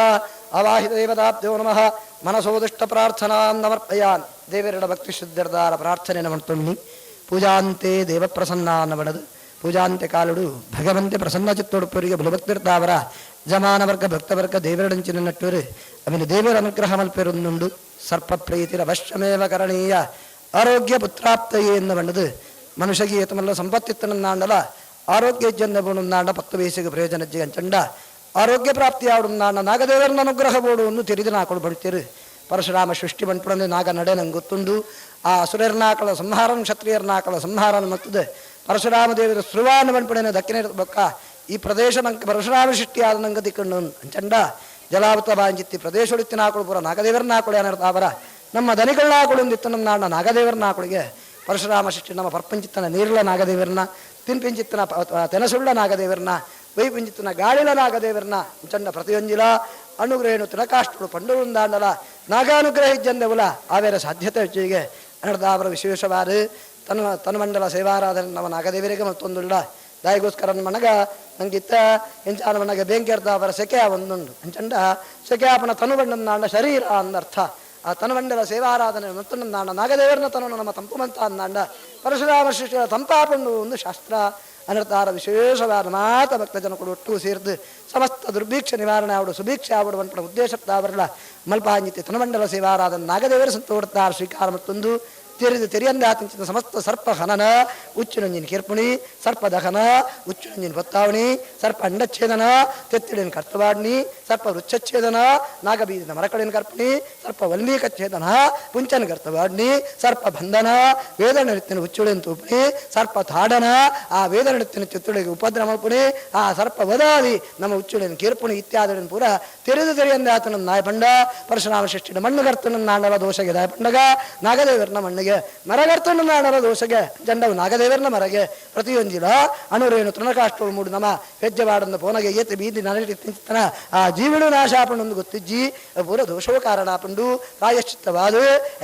ಅವಾಹಿತ ದೇವತಾಭ್ಯೋ ನಮಃ ಮನಸೋದಿಷ್ಟ ಪ್ರಾರ್ಥನಾಂ ಸಮರ್ಪಯಾನ್. ದೇವರಡ ಭಕ್ತಿ ಶುದ್ಧರ್ದಾರ ಪ್ರಾರ್ಥನೆ ಮಾಡ್ತೊಣ್ಣಿ ಪೂಜಾಂತೆ ದೇವಪ್ರಸನ್ನ ಅನ್ನಬಡದು ಪೂಜಾಂತೆ ಕಾಲುಡು ಭಗವಂತೆ ಪ್ರಸನ್ನ ಚಿತ್ತೊಡುಪರಿಗೆ ಬಲಭಕ್ತಿರ್ತಾವರ ಜಮಾನವರ್ಗ ಭಕ್ತವರ್ಗ ದೇವರಡಂಚಿನ ನಟ್ಟುವರು ಆಮೇಲೆ ದೇವರ ಅನುಗ್ರಹ ಮಲ್ಪೆರೊಂದುಂಡು. ಸರ್ಪ ಪ್ರೀತಿರ ಅವಶ್ಯಮೇವ ಕರಣೀಯ ಆರೋಗ್ಯ ಪುತ್ರಾಪ್ತಯೇ ಎನ್ನ ಬಣ್ಣದು ಮನುಷ್ಯಗೆ ಏತಮಲ್ಲ ಸಂಪತ್ತಿತ್ತನನ್ನಾಂಡಲ ಆರೋಗ್ಯ ಜಂದ 10 ವಯಸ್ಸಿಗೆ ಪ್ರಯೋಜನ ಅಂಚಂಡ ಆರೋಗ್ಯ ಪ್ರಾಪ್ತಿಯಾವಡು ನಾಗದೇವರನ್ನ ಅನುಗ್ರಹ ಬೋಡು ಒಂದು ತೆರಿದು ನಾಕೊಡು ಬಡ್ತೀರು. ಪರಶುರಾಮ ಸೃಷ್ಟಿ ಬಂಟ್ಪುಡಂದೆ ನಾಗ ನಡೆ ನಂಗೆ ಗೊತ್ತುಂಡು. ಆ ಅಸುರರ್ನಾಕಳ ಸಂಹಾರಂ ಕ್ಷತ್ರಿಯರ್ನಾಕಳ ಸಂಹಾರನ್ ಮತ್ತದ ಪರಶುರಾಮ ದೇವರ ಸುರುವಾನ ಬಂಟ್ಪುಡನೆ ದಕ್ಕಿನ ಬೊಕ್ಕ ಈ ಪ್ರದೇಶ ನಂಗೆ ಪರಶುರಾಮ ಸೃಷ್ಟಿಯಾದ ನಂಗೆ ದಿಕ್ಕಣ್ಣು ಅಂಚಂಡ ಜಲಾವತ ಬಾಂಜಿತ್ತಿ ಪ್ರದೇಶೊಳಿತ್ತಿನಾಕುಳು ಪೂರ ನಾಗದೇವರನ್ನಾಕುಳು ಏನಾರ ನಮ್ಮ ದನಿಗಳನ್ನಾಕುಳು ಒಂದಿತ್ತು ನಮ್ಮ ನಾಡ ನಾಗದೇವರನ್ನಾಕುಳಿಗೆ ಪರಶುರಾಮ ಸೃಷ್ಟಿ ನಮ್ಮ ಪರ್ಪಂಚಿತ್ತನ ನೀರ್ಲ ನಾಗದೇವರನ್ನ ತಿನ್ಪಿಂಚಿತ್ತನ ತೆನಸುಳ್ಳ ನಾಗದೇವರನ್ನ ವೈಪುಂಜಿತ್ತನ ಗಾಳಿಲ ನಾಗದೇವರನ್ನ ಚಂಡ ಪ್ರತಿಯೊಂಜಿಲ ಅನುಗ್ರಹನು ತಿಲಕಾಷ್ಟುಳು ಪಂಡುಂದಾಂಡಲ ನಾಗಾನುಗ್ರಹ ಇಜ್ಜಂದೆವುಲ ಆವೇರ ಸಾಧ್ಯತೆ ಹೆಚ್ಚಿಗೆ ಅನ್ನದಾವರ ವಿಶೇಷವಾದ ತನ್ನ ತನ್ಮಂಡಲ ಸೇವಾರಾಧನೆ ನಮ್ಮ ನಾಗದೇವರಿಗೆ ಮತ್ತೊಂದುಳ್ಳ ದಾಯಿಗೋಸ್ಕರ ಮನಗ ನಂಗಿತ್ತ ಎಂಚಾನ ಮನಗ ಬೇಂಕೆರ್ದ ಅವರ ಸೆಕೆ ಒಂದುಂಡು ಅಂಚಂಡ ಸೆಕೆ ಆಪನ ತನುಬಣ್ಣನಾಂಡ ಶರೀರ ಅಂದರ್ಥ. ಆ ತನುಮಂಡಲ ಸೇವಾರಾಧನೆ ಮತ್ತೊಂದಾಂಡ ನಾಗದೇವರನ ತನು ನಮ್ಮ ತಂಪುಮಂತ ಅಂದಾಂಡ ಪರಶುರಾಮ ಸೃಷ್ಟಿಯ ತಂಪಾಪಂಡು ಒಂದು ಶಾಸ್ತ್ರ ಅನರ್ತಾರ ವಿಶೇಷವಾದ ಮಾತ ಭಕ್ತ ಜನಗಳು ಒಟ್ಟು ಸೇರಿದು ಸಮಸ್ತ ದುರ್ಭಿಕ್ಷ ನಿವಾರಣೆ ಆವಡು ಸುಭಿಕ್ಷೆ ಆವಡು ಅನ್ಪಡ ಉದ್ದೇಶತ್ತಾವರಲ್ಲ ಮಲ್ಪಾಂಜಿತಿ ತನುಮಂಡಲ ಸೇವಾರಾಧನೆ ನಾಗದೇವರ ಸಂತೋಡ್ತಾರ ಸ್ವೀಕಾರ ಮತ್ತೊಂದು ತೆರೆದು ತೆರೆಯಂದ ಸಮಸ್ತ ಸರ್ಪ ಹನನ ಉಚ್ಚುನಂಜಿನ ಕಿರ್ಪುಣಿ ಸರ್ಪ ದಹನ ಉಚ್ಚುನಂಜಿನ ಬತ್ತಾವಣಿ ಸರ್ಪ ಅಂಡಚ್ಛೇದನ ತೆತ್ತಿಡಿನ ಕರ್ತವಾಡ್ನಿ ಸರ್ಪ ವೃಕ್ಷಚ್ಛೇದನ ನಾಗಬೀಜದ ಮರಕಳಿನ ಕರ್ಪಣಿ ಸರ್ಪ ವಲ್ಮೀಕಚ್ಛೇದನ ಪುಂಚನ ಕರ್ತವಾಡ್ನಿ ಸರ್ಪ ಬಂಧನ ವೇದ ನೃತ್ಯನ ಉಚ್ಚುಳಿನ ತೂಪಣಿ ಸರ್ಪ ತಾಡನ ಆ ವೇದ ನೃತ್ಯನ ಚಿತ್ತುಳಿಗೆ ಉಪದ್ರ ಮಲ್ಪುಣಿ ಆ ಸರ್ಪ ವದಾದಿ ನಮ್ಮ ಉಚ್ಚುಳಿನ ಕಿರ್ಪುಣಿ ಇತ್ಯಾದಿಗಳನ್ನು ಪೂರ ತೆರೆದು ತೆರೆಯಂದ ಆತನ ನಾಯಪಂಡ ಪರಶುರಾಮ ಸೃಷ್ಟಿನ ಮಣ್ಣು ಕರ್ತನ ನಾಡಲ ದೋಷಗೆ ದಾಯಪಂಡಗ ನಾಗದೇವರನ ಮಣ್ಣಿಗೆ ಮರಗರ್ತನ ನಾಡಲ ದೋಷಗೆ ಜಂಡವು ನಾಗದೇವರನ ಮರಗೆ ಪ್ರತಿಯೊಂದಿಲ ಅಣುರೇಣು ತೃಣಕಾಷ್ಟಗಳು ಮೂಡು ನಮ ಹೆಜ್ಜೆವಾಡಂದ ಪೋನಗೆ ಏತ ಬೀದಿ ನನಗೆ ಆ ಜೀವನು ನಾಶಾಪಣ್ಣೊಂದು ಗೊತ್ತಿಜ್ಜಿ ಪೂರ ದೋಷವು ಕಾರಣಾಪಂಡು ಪ್ರಾಯಶ್ಚಿತ್ತವಾದ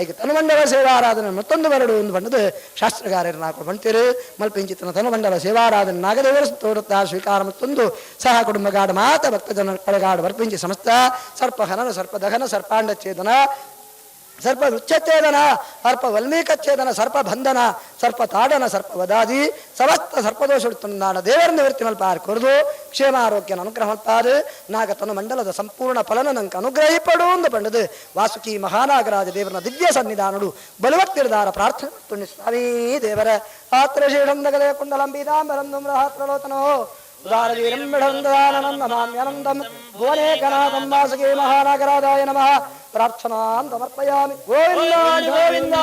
ಐಕ ತನುಮಂಡಲ ಸೇವಾರಾಧನೆ ಮತ್ತೊಂದು ಬರಡು ಒಂದು ಬಣ್ಣದ ಶಾಸ್ತ್ರಗಾರರು ನಾಲ್ಕು ಬಂತೀರು ಮಲ್ಪಿಂಚಿತನ ತನುಮಂಡಲ ಸೇವಾರಾಧನೆ ನಾಗದೇವರ ತೋರುತ್ತಾ ಸ್ವೀಕಾರ ಮತ್ತೊಂದು ಸಹ ಕುಟುಂಬಗಾಡ ಮಾತ ಭಕ್ತ ಜನ ಕಳೆಗಾಡು ವರ್ಪಿಂಚಿ ಸಮಸ್ತ ಸರ್ಪ ಹನನ ಸರ್ಪ ದಹನ ಸರ್ಪಾಂಡ ಛೇದನ ಸರ್ಪ ವೃಕ್ಷಚ್ಛೇದನ ಸರ್ಪ ವಲ್ಮೀಕಚ್ಛೇದನ ಸರ್ಪ ಬಂಧನ ಸರ್ಪ ತಾಡನ ಸರ್ಪ ವದಾದಿ ಸಮಸ್ತ ಸರ್ಪದೋಷ ದೇವರ ನಿವೃತ್ತಿ ಮಲ್ಪಾರು ಕೊರದು ಕ್ಷೇಮ ಆರೋಗ್ಯನ ಅನುಗ್ರಹ ಮಲ್ಪಾರು ನಾಗತನು ಮಂಡಲದ ಸಂಪೂರ್ಣ ಫಲನ ನಂಗೆ ಅನುಗ್ರಹಿಪಡು ಎಂದು ಪಂಡದು ವಾಸುಕಿ ಮಹಾನಾಗರಾಜ ದೇವರನ ದಿವ್ಯ ಸನ್ನಿಧಾನಡು ಬಲವತ್ತಿರದಾರ ಪ್ರಾರ್ಥನೆ ತುಣ್ಣಿ ಸ್ವಾಮೀ ದೇವರ ಆತ್ರಶೀಢಂ ನಗಲೇ ಕುಂಡಲಂ ಪೀತಾಂಬರಂ ಧೂಮ್ರಹಾತ್ರಲೋತನೋ ಉದಾರವೀರಂ ವಿಢಂದಾನನಂ ನಮಾಮ್ಯನಂದಂ ಭುವನೇಕನಾಥಂ ವಾಸುಕಿ ಮಹಾನಾಗರಾಜಾಯ ನಮಃ. ಪ್ರಾರ್ಥನಾಂ ಸಮರ್ಪಯಾಮಿ. ಗೋವಿಂದ ಗೋವಿಂದ.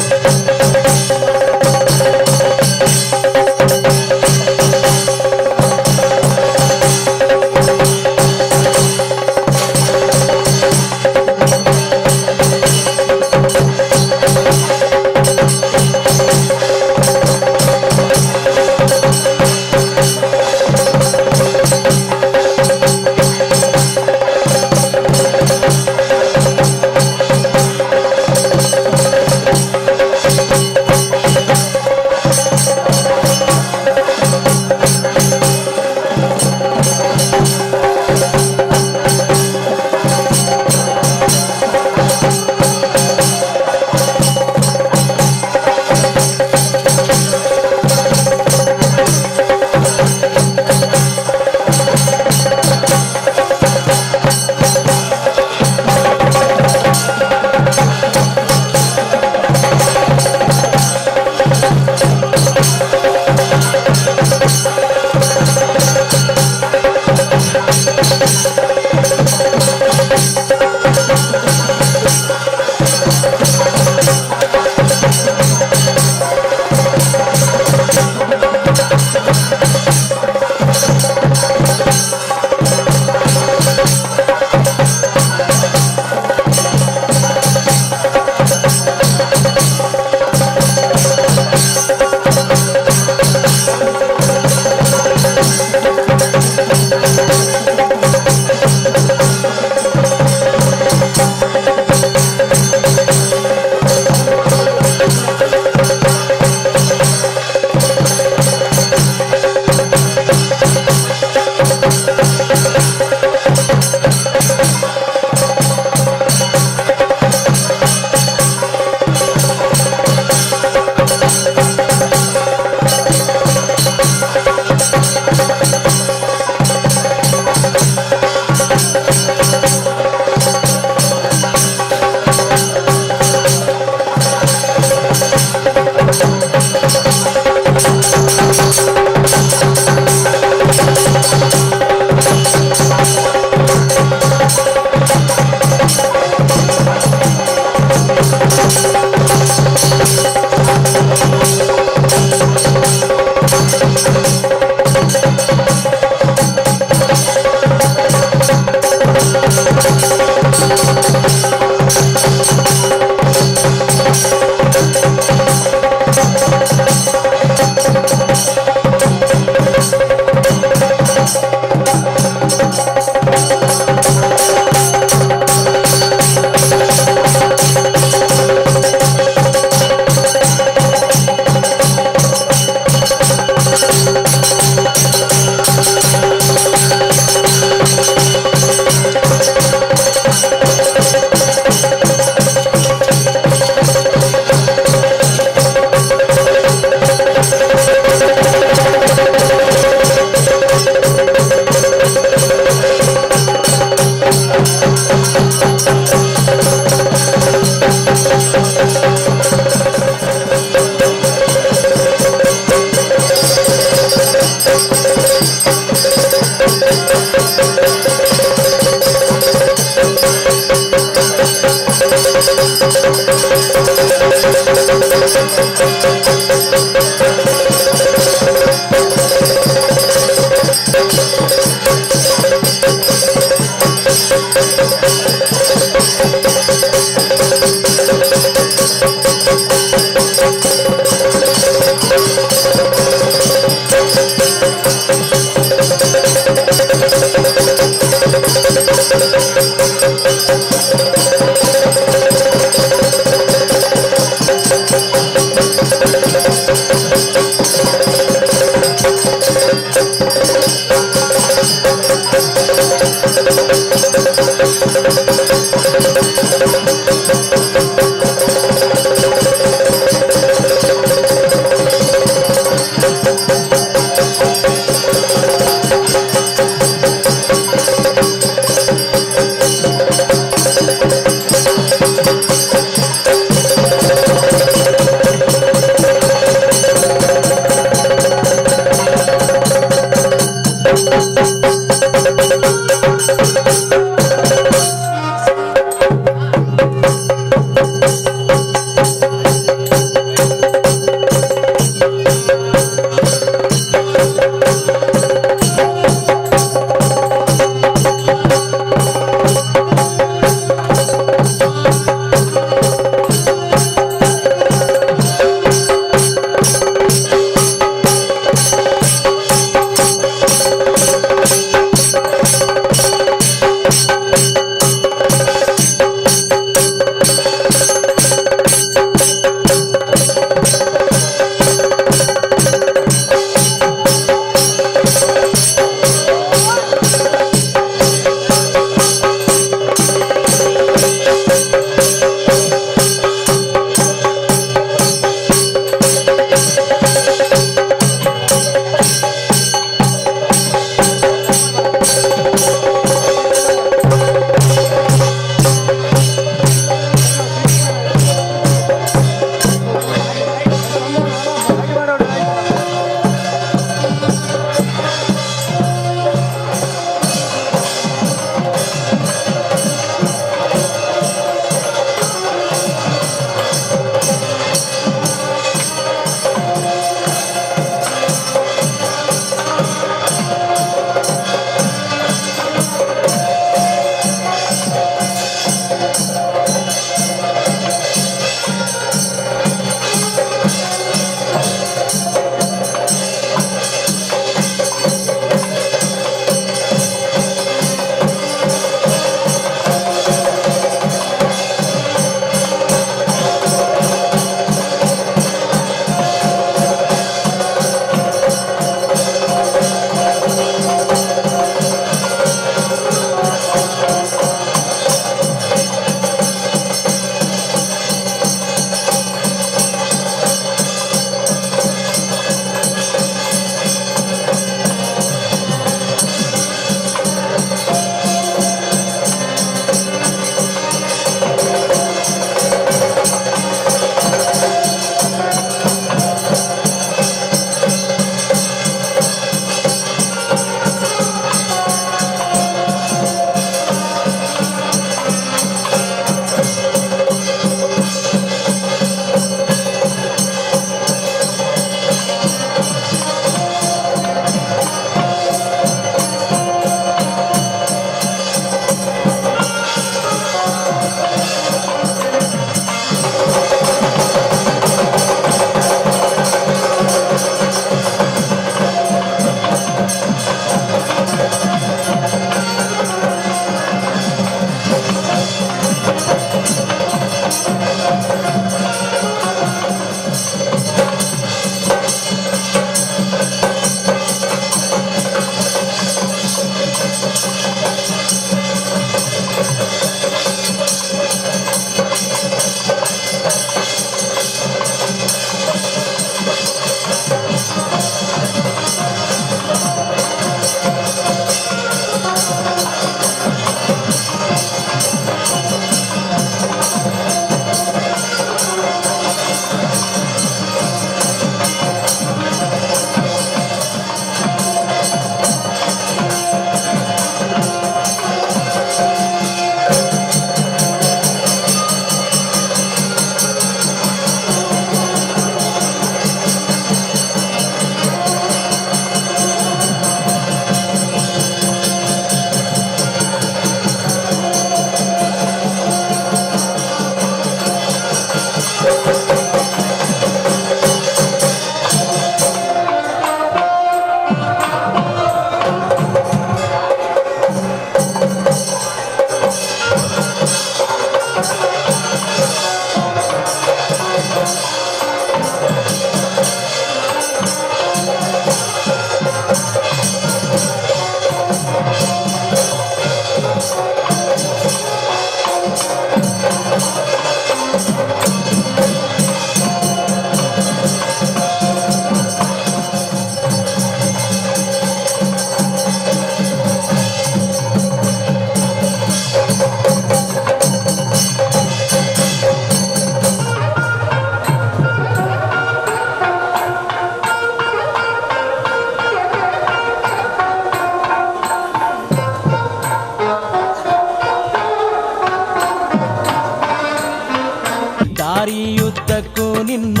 ದಾರಿಯುದ್ದಕ್ಕೂ ನಿನ್ನ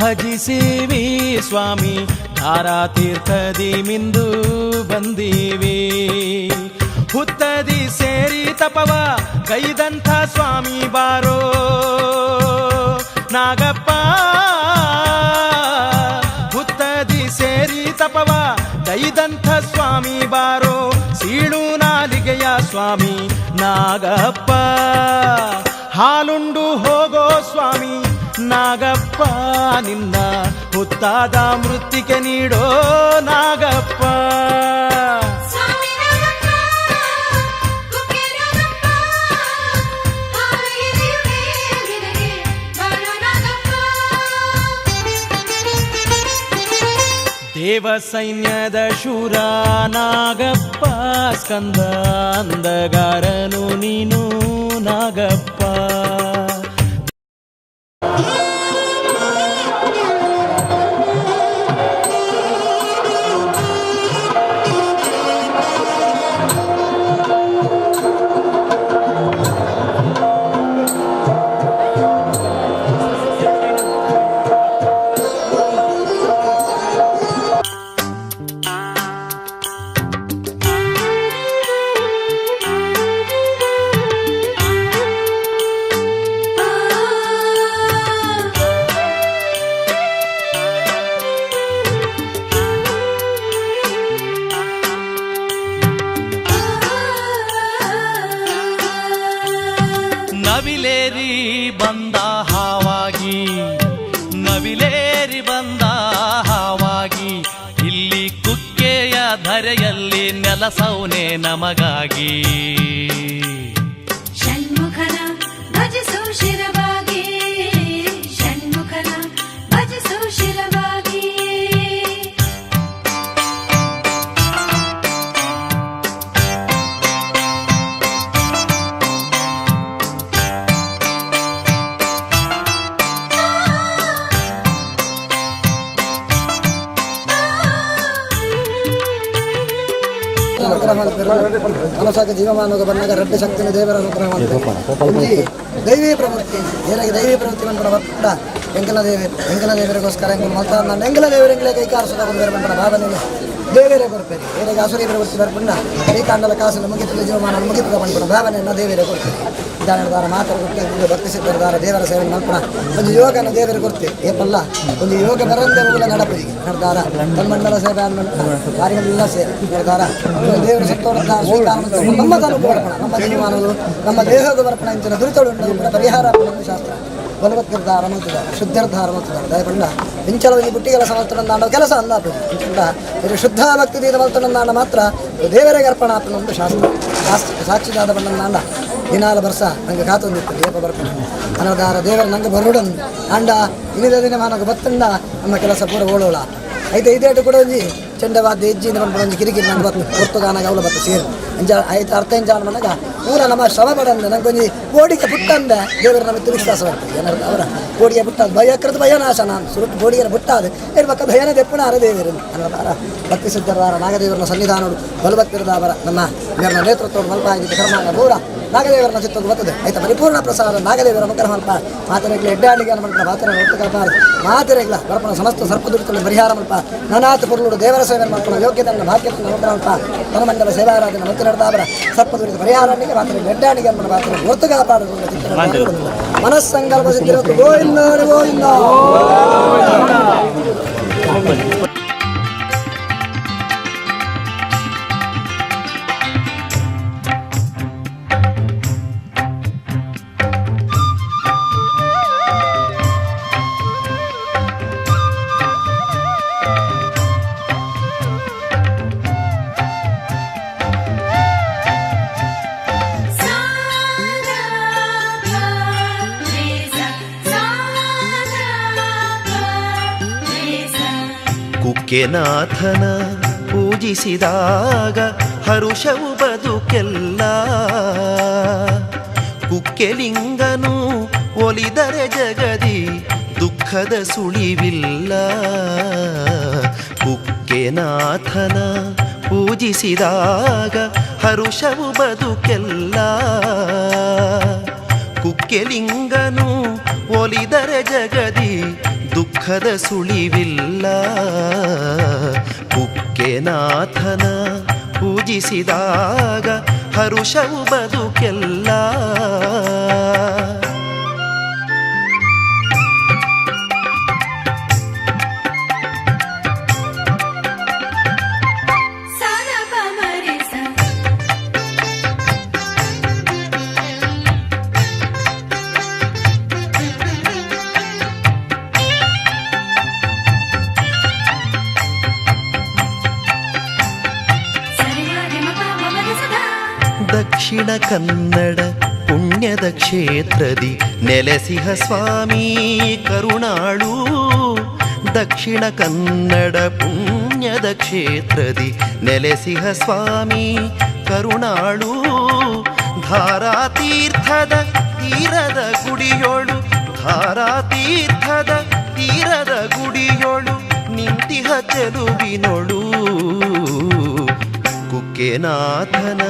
ಭಜಿಸಿವಿ ಸ್ವಾಮಿ, ಧಾರಾತೀರ್ಥದಿ ಮಿಂದು ಬಂದೀವಿ. ಹುತ್ತದಿ ಸೇರಿ ತಪವ ಕೈದಂಥ ಸ್ವಾಮಿ ಬಾರೋ ನಾಗಪ್ಪ, ಹುತ್ತದಿ ಸೇರಿ ತಪವ ಕೈದಂಥ ಸ್ವಾಮಿ ಬಾರೋ, ಸೀಳು ನಾಲಿಗೆಯ ಸ್ವಾಮಿ ನಾಗಪ್ಪ, ಹಾಲುಂಡು ಹೋಗೋ ಸ್ವಾಮಿ ನಾಗಪ್ಪ, ನಿನ್ನ ಹುತ್ತಾದ ಮೃತ್ತಿಗೆ ನೀಡೋ ನಾಗಪ್ಪ. ಸ್ವಾಮಿ ನಾಗಪ್ಪ, ಕುಕ್ಕೆ ನಾಗಪ್ಪ, ಹಾಲು ಎರೆಯುವೆ ನಿನಗೆ ಬಾರೋ ನಾಗಪ್ಪ. ದೇವ ಸೈನ್ಯದ ಶೂರ ನಾಗಪ್ಪ, ಸ್ಕಂದ ಅಂದಗಾರನು ನೀನು ನಾಗಪ್ಪ. ನವಿಲೇರಿ ಬಂದ ಹಾವಾಗಿ, ನವಿಲೇರಿ ಬಂದ ಹಾವಾಗಿ, ಇಲ್ಲಿ ಕುಕ್ಕೆಯ ಧರೆಯಲ್ಲಿ ನೆಲಸೌನೆ ನಮಗಾಗಿ. ಷಣ್ಮುಖನ ಭಜಿಸು ಶಿರವಾಗಿ, ಷಣ್ಮುಖನ ಭಜಿಸು ಶಿರವಾಗಿ. ಅನುಗ್ರಹ ಮಾಡ್ತಾರೆ. ಮನಸ್ಸಾಗ ಜೀವಮಾನದ ಬಂದಾಗ ರಡ್ಡ ಶಕ್ತಿನ ದೇವರ ಅನುಗ್ರಹ ಮಾಡ್ತಾರೆ. ದೈವಿ ಪ್ರವೃತ್ತಿ ಏನಾಗಿ ದೈವಿ ಪ್ರವೃತ್ತಿ ಬಂದ್ಬಿಡ ಬರ್ಪುಂಡ ಎಂಕಲ ದೇವಿ, ಎಂಕಲ ದೇವರಿಗೋಸ್ಕರ ಎಂಕಲ್ ಮಲ್ತ ನಾನು ಎಂಕಲ ದೇವರ ಎಂಕಲೆ ಕೈ ಕಾರಿಸೋದ ಬೇರೆ ಬಂಪಣ ಭಾವನೆ ದೇವರೇ ಕೊಡ್ಪೇರಿ. ಏನಾಗಿ ಅಸುರಿ ಪ್ರವೃತ್ತಿ ಬರ್ಪುಂಡ ಕೈ ಕಾಂಡಲ ಕಾಸನ್ನು ಮುಗಿತದ ಜೀವಮಾನ ಮುಗಿತದ ಬಂದ್ಬಿಡ ಭಾವನೆಯನ್ನು ದೇವರೇ ಕೊಡ್ತೀರಿ. ದಾರ ಮಾತ್ರ ಕೊಟ್ಟು ಭಕ್ತಿ ಸಿದ್ಧರ ದೇವರ ಸೇವೆ ಮಲ್ಪಣ ಒಂದು ಯೋಗನ ದೇವರು ಕೊಡ್ತೀವಿ. ಏಪಲ್ಲ ಒಂದು ಯೋಗ ಬರಂದೆ ಮೂಲ ನಡಪು ನಡ್ದಾರ ತನ್ಮಂಡಲ ಸೇವೆ ಕಾರ್ಯಗಳೆಲ್ಲ ಸೇವೆ ನಡ್ದಾರ ದೇವರು ಸತ್ತೋಡ ಸ್ವೀಕಾರ ನಮ್ಮ ತನು ಬರ್ಪಣ ನಮ್ಮ ಜೀವಮಾನಗಳು ನಮ್ಮ ದೇಹದ ಬರ್ಪಣ ಇಂಚಿನ ದುರಿತಳು ಕೂಡ ಪರಿಹಾರ ಶಾಸ್ತ್ರ ಬಲವತ್ತಿರ್ಧಾರ ಮಲ್ತಿದ್ದಾರೆ ಶುದ್ಧರ್ಧಾರ ಮಲ್ತಿದ್ದಾರೆ. ದಯಪಂಡ ಇಂಚಲದಲ್ಲಿ ಬುಟ್ಟಿ ಕೆಲಸ ಮಲ್ತೊಂದಾಂಡ ಕೆಲಸ ಅಲ್ಲ ಇಂಚಂಡ ಇದು ಶುದ್ಧ ಭಕ್ತಿ ದೀದ ಮಲ್ತೊಂದಾಂಡ ಮಾತ್ರ ದೇವರಿಗೆ ಅರ್ಪಣ ಆಪನ ಒಂದು ಶಾಸ್ತ್ರ ಶಾಸ್ತ್ರ ಸಾಕ್ಷಿದಾದ ಬಣ್ಣಂದಾಂಡ ದಿನಾಲ ಬರ್ಸ ನಂಗೆ ಕಾತೊಂದಿತ್ತು ಏಪ ಬರ್ಪಣ ಅನದಾರ ದೇವರ ನಂಗೆ ಬರುಡನ್ ಅಂಡ ಇನಿದ ದಿನ ಮಾನಗ ಬತ್ತಂಡ ನಮ್ಮ ಕೆಲಸ ಪೂರ ಓಳೋಳ ಐತೆ. ಇದೇಟು ಕೂಡ ಒಂಜಿ ಚೆಂಡವಾದ್ಯ ಹೆಜ್ಜಿನ ಪನ್ಪುನ ಒಂಜಿ ಕಿರಿಕಿರಿ ನಂಗೆ ಬತ್ತು ಪೊರ್ತುಗಾನಾಗ ಅವಳು ಬತ್ತು ಸೇರು ಅಂಚ ಐತೆ ಅರ್ಥ ಎಂಚ ಮನಗ ಪೂರ ನಮ್ಮ ಶ್ರಮ ಪಡಂದೆ ನಂಗೊಂಜಿ ಬೋಡಿಗೆ ಪುಟ್ಟಂದೆ ದೇವರ ನಮಗೆ ವಿಶ್ವಾಸ ಬರ್ತದೆ. ಏನಾರು ಅವರ ಬೋಡಿಗೆ ಪುಟ್ಟ ಭಯಕೃತ ಭಯನಾಶ ನಾನು ಸುರುಟ್ಟು ಬೋಡಿಗೆ ಪುಟ್ಟಾದ ಇರ್ಬೇಕ ಭಯನ ದೆಪ್ಪುಣಾರ ದೇವರು ಅನ್ನದಾರ ಭಕ್ತಿ ಸಿದ್ಧರಾರ ನಾಗದೇವರನ ಸನ್ನಿಧಾನಡು ಬಲಭಕ್ತಿರದಾವರ ನಮ್ಮ ಇವರ ನೇತೃತ್ವದ ಮಲ್ಪಾಗಿ ಕರ್ಮಾಂಗ ಪೂರ ನಾಗದೇವರನ ಚಿತ್ತದ ಬರ್ತದೆ ಆಯ್ತಾ ಪರಿಪೂರ್ಣ ಪ್ರಸಾದ ನಾಗದೇವರ ಅನುಗ್ರಹ ಮಲ್ಪ ಮಾತರೆಗ್ಲ ಎಡ್ಡಾಳಿಗೆ ಮಲ್ಪ ಮಾತರ ಒಟ್ಟು ಮಾತರೆಗ್ಲ ಬರಪಣ ಸಮಸ್ತ ಸರ್ಪದುರಿತುള്ള ಪರಿಹಾರ ಮಲ್ಪ ನಾನಾತ ಪೊರುಳು ದೇವರ ಸೇವೆ ಮಲ್ಪಣ ಯೋಗ್ಯತನ ಭಾಗ್ಯತನ ಅನುಗ್ರಹ ಮಲ್ಪ ತನಮಂಡಲ ಸೇವಾರಾಧನೆ ಮತ್ತು ನಡೆದಾವರ ಸರ್ಪದುರಿತ ಪರಿಹಾರನಿಗೆ ಮಾತರೆಗ್ಲ ಎಡ್ಡಾಳಿಗೆ ಮಲ್ಪ ಮಾತರ ಒತ್ತು ಕಾಪಾಡು ಮನಸ್ಸಂಕಲ್ಪ ಸಿದ್ಧಿರತ್ತು ಗೋವಿಂದ ಗೋವಿಂದ. ಕುಕ್ಕೆನಾಥನ ಪೂಜಿಸಿದಾಗ ಹರುಷವು ಬದುಕೆಲ್ಲ. ಕುಕ್ಕೆಲಿಂಗನು ಒಲಿದರೆ ಜಗದಿ ದುಃಖದ ಸುಳಿವಿಲ್ಲ. ಕುಕ್ಕೆನಾಥನ ಪೂಜಿಸಿದಾಗ ಹರುಷವು ಬದುಕೆಲ್ಲ. ಕುಕ್ಕೆಲಿಂಗನು ಒಲಿದರೆ ಜಗದಿ ದುಃಖದ ಸುಳಿವಿಲ್ಲ. ಕುಕ್ಕೆನಾಥನ ಪೂಜಿಸಿದಾಗ ಹರುಷವು ಬದುಕೆಲ್ಲ. ದಕ್ಷಿಣ ಕನ್ನಡ ಪುಣ್ಯದ ಕ್ಷೇತ್ರದಿ ನೆಲೆಸಿಹ ಸ್ವಾಮಿ ಕರುಣಾಳು. ದಕ್ಷಿಣ ಕನ್ನಡ ಪುಣ್ಯದ ಕ್ಷೇತ್ರದಿ ನೆಲೆಸಿಹ ಸ್ವಾಮಿ ಕರುಣಾಳು. ಧಾರಾತೀರ್ಥದ ತೀರದ ಗುಡಿಯೋಳು, ಧಾರಾತೀರ್ಥದ ತೀರದ ಗುಡಿಯೋಳು ನಿಂತಿಹ ಚೆಲುವಿನೊಳು. ಕುಕ್ಕೆನಾಥನ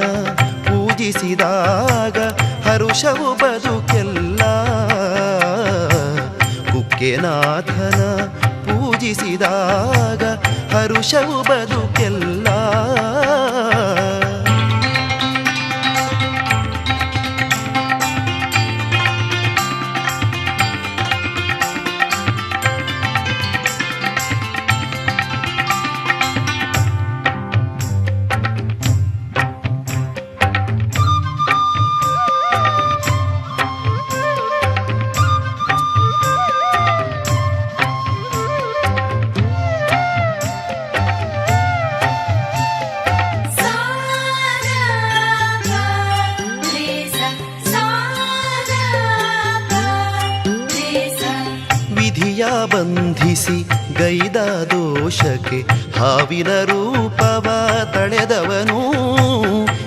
ಪೂಜಿಸಿದಾಗ ಹರುಷವು ಬದುಕೆಲ್ಲ. ಕುಕ್ಕೆನಾಥನ ಪೂಜಿಸಿದಾಗ ಹರುಷವು ಬದುಕೆಲ್ಲ. ಬಂಧಿಸಿ ಗೈದ ದೋಷಕ್ಕೆ ಹಾವಿನ ರೂಪವ ತಳೆದವನು.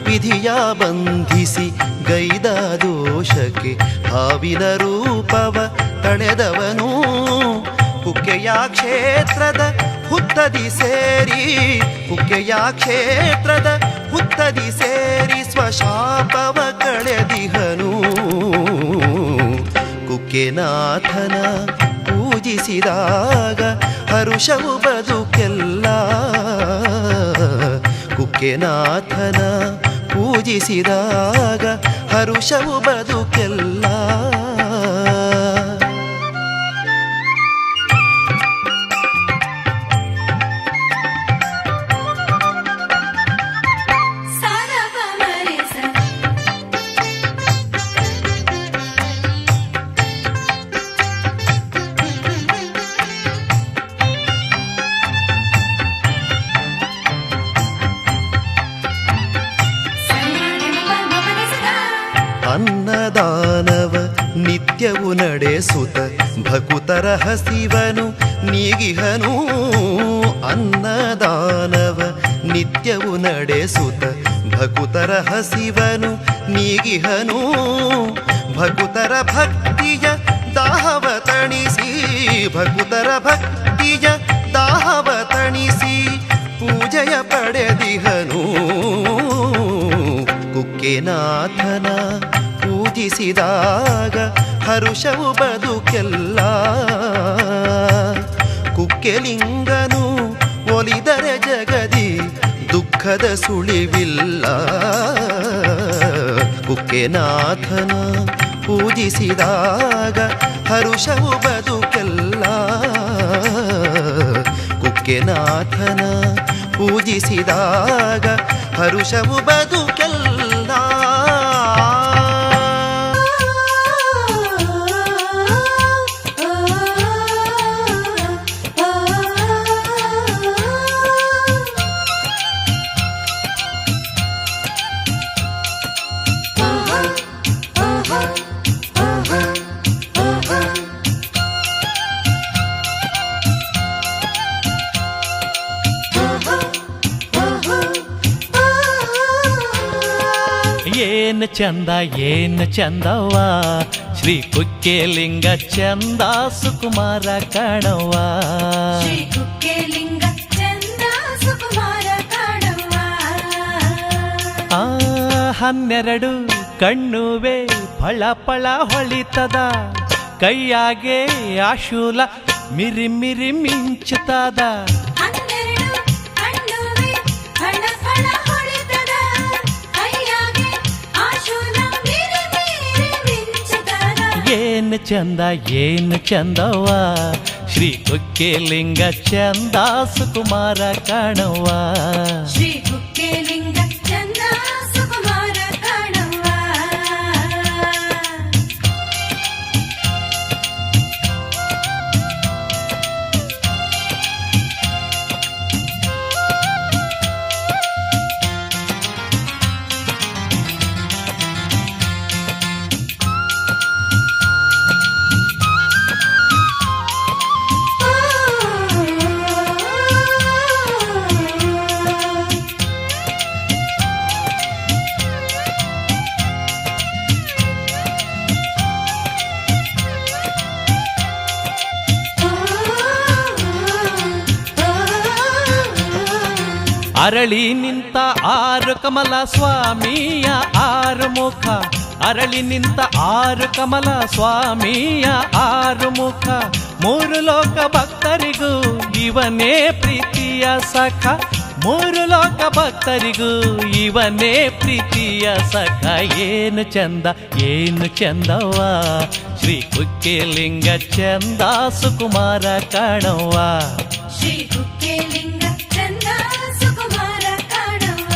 ವಿಧಿಯ ಬಂಧಿಸಿ ಗೈದ ದೋಷಕ್ಕೆ ಹಾವಿನ ರೂಪವ ತಳೆದವನು. ಕುಕ್ಕೆಯ ಕ್ಷೇತ್ರದ ಹುತ್ತದಿ ಸೇರಿ, ಕುಕ್ಕೆಯ ಕ್ಷೇತ್ರದ ಹುತ್ತದಿ ಸೇರಿ ಸ್ವಶಾಪವ ಕಳೆದಿಹನು. ಕುಕ್ಕೆನಾಥನ ಪೂಜಿಸಿದಾಗ ಹರುಷವು ಬದುಕೆಲ್ಲ. ಕುಕ್ಕೆನಾಥನ ಪೂಜಿಸಿದಾಗ ಹರುಷವು ಬದುಕೆಲ್ಲ. ಅನ್ನದಾನವ ನಿತ್ಯವು ನಡೆಸುತ್ತ ಭಕುತರ ಹಸಿವನು ನೀಗಿಹನು. ಅನ್ನದಾನವ ನಿತ್ಯವು ನಡೆಸುತ್ತ ಭಕುತರ ಹಸಿವನು ನೀಗಿಹನು. ಭಕುತರ ಭಕ್ತಿಯ ದಾಹವ ತಣಿಸಿ, ಭಕುತರ ಭಕ್ತಿಯ ದಾಹವ ತಣಿಸಿ ಪೂಜೆಯ ಪಡೆದಿಹನು. ಕುಕ್ಕೆನಾಥನ ಪೂಜಿಸಿದಾಗ ಹರುಷವು ಬದುಕೆಲ್ಲ. ಕುಕ್ಕೆಲಿಂಗನು ಒಲಿದರೆ ಜಗದಿ ದುಃಖದ ಸುಳಿವಿಲ್ಲ. ಕುಕ್ಕೆನಾಥನ ಪೂಜಿಸಿದಾಗ ಹರುಷವು ಬದುಕೆಲ್ಲ. ಕುಕ್ಕೆನಾಥನ ಪೂಜಿಸಿದಾಗ ಹರುಷವು ಬದುಕೆಲ್ಲ. ಏನು ಚಂದ ಏನು ಚಂದವ್ವ ಶ್ರೀ ಕುಕ್ಕೆಲಿಂಗ ಚಂದ ಸುಕುಮಾರ ಕಾಣವ್ವ. ಶ್ರೀ ಕುಕ್ಕೆಲಿಂಗ ಚಂದ ಸುಕುಮಾರ ಕಾಣವ್ವ. ಆ 12 ಕಣ್ಣುವೆ ಫಳ ಫಳ ಹೊಳಿತದ, ಕೈಯಾಗೆ ಆಶೂಲ ಮಿರಿ ಮಿರಿ ಮಿಂಚುತ್ತದ. 12 ಕಣ್ಣುವೆ ಫಳ ಫಳ ಹೊಳಿತದ, ಕೈಯಾಗೆ ಆಶೂಲ ಮಿರಿ ಮಿರಿ ಮಿಂಚುತ್ತದ. ಏನು ಚಂದ ಏನು ಚಂದವ್ವ ಶ್ರೀ ಕುಕ್ಕೆಲಿಂಗ ಚಂದ ಸುಕುಮಾರ ಕಾಣವ್ವ. ಶ್ರೀ ಕುಕ್ಕೆಲಿಂಗ ಚಂದ ಸುಕುಮಾರ ಕಾಣವ್ವ. ಅರಳಿ ನಿಂತ 6 ಕಮಲ ಸ್ವಾಮಿಯ 6 ಮುಖ, ಅರಳಿ ನಿಂತ 6 ಕಮಲ ಸ್ವಾಮಿಯ 6 ಮುಖ. 3 ಲೋಕ ಭಕ್ತರಿಗೂ ಇವನೇ ಪ್ರೀತಿಯ ಸಖ, 3 ಲೋಕ ಭಕ್ತರಿಗೂ ಇವನೇ ಪ್ರೀತಿಯ ಸಖ. ಏನು ಚಂದ ಏನು ಚಂದವ್ವ ಶ್ರೀ ಕುಕ್ಕೆಲಿಂಗ ಚಂದ ಸುಕುಮಾರ ಕಾಣವ್ವ. ಶ್ರೀ ಕುಕ್ಕೆಲಿಂಗ ಚಂದ ಸುಕುಮಾರ ಕಾಣವ್ವ.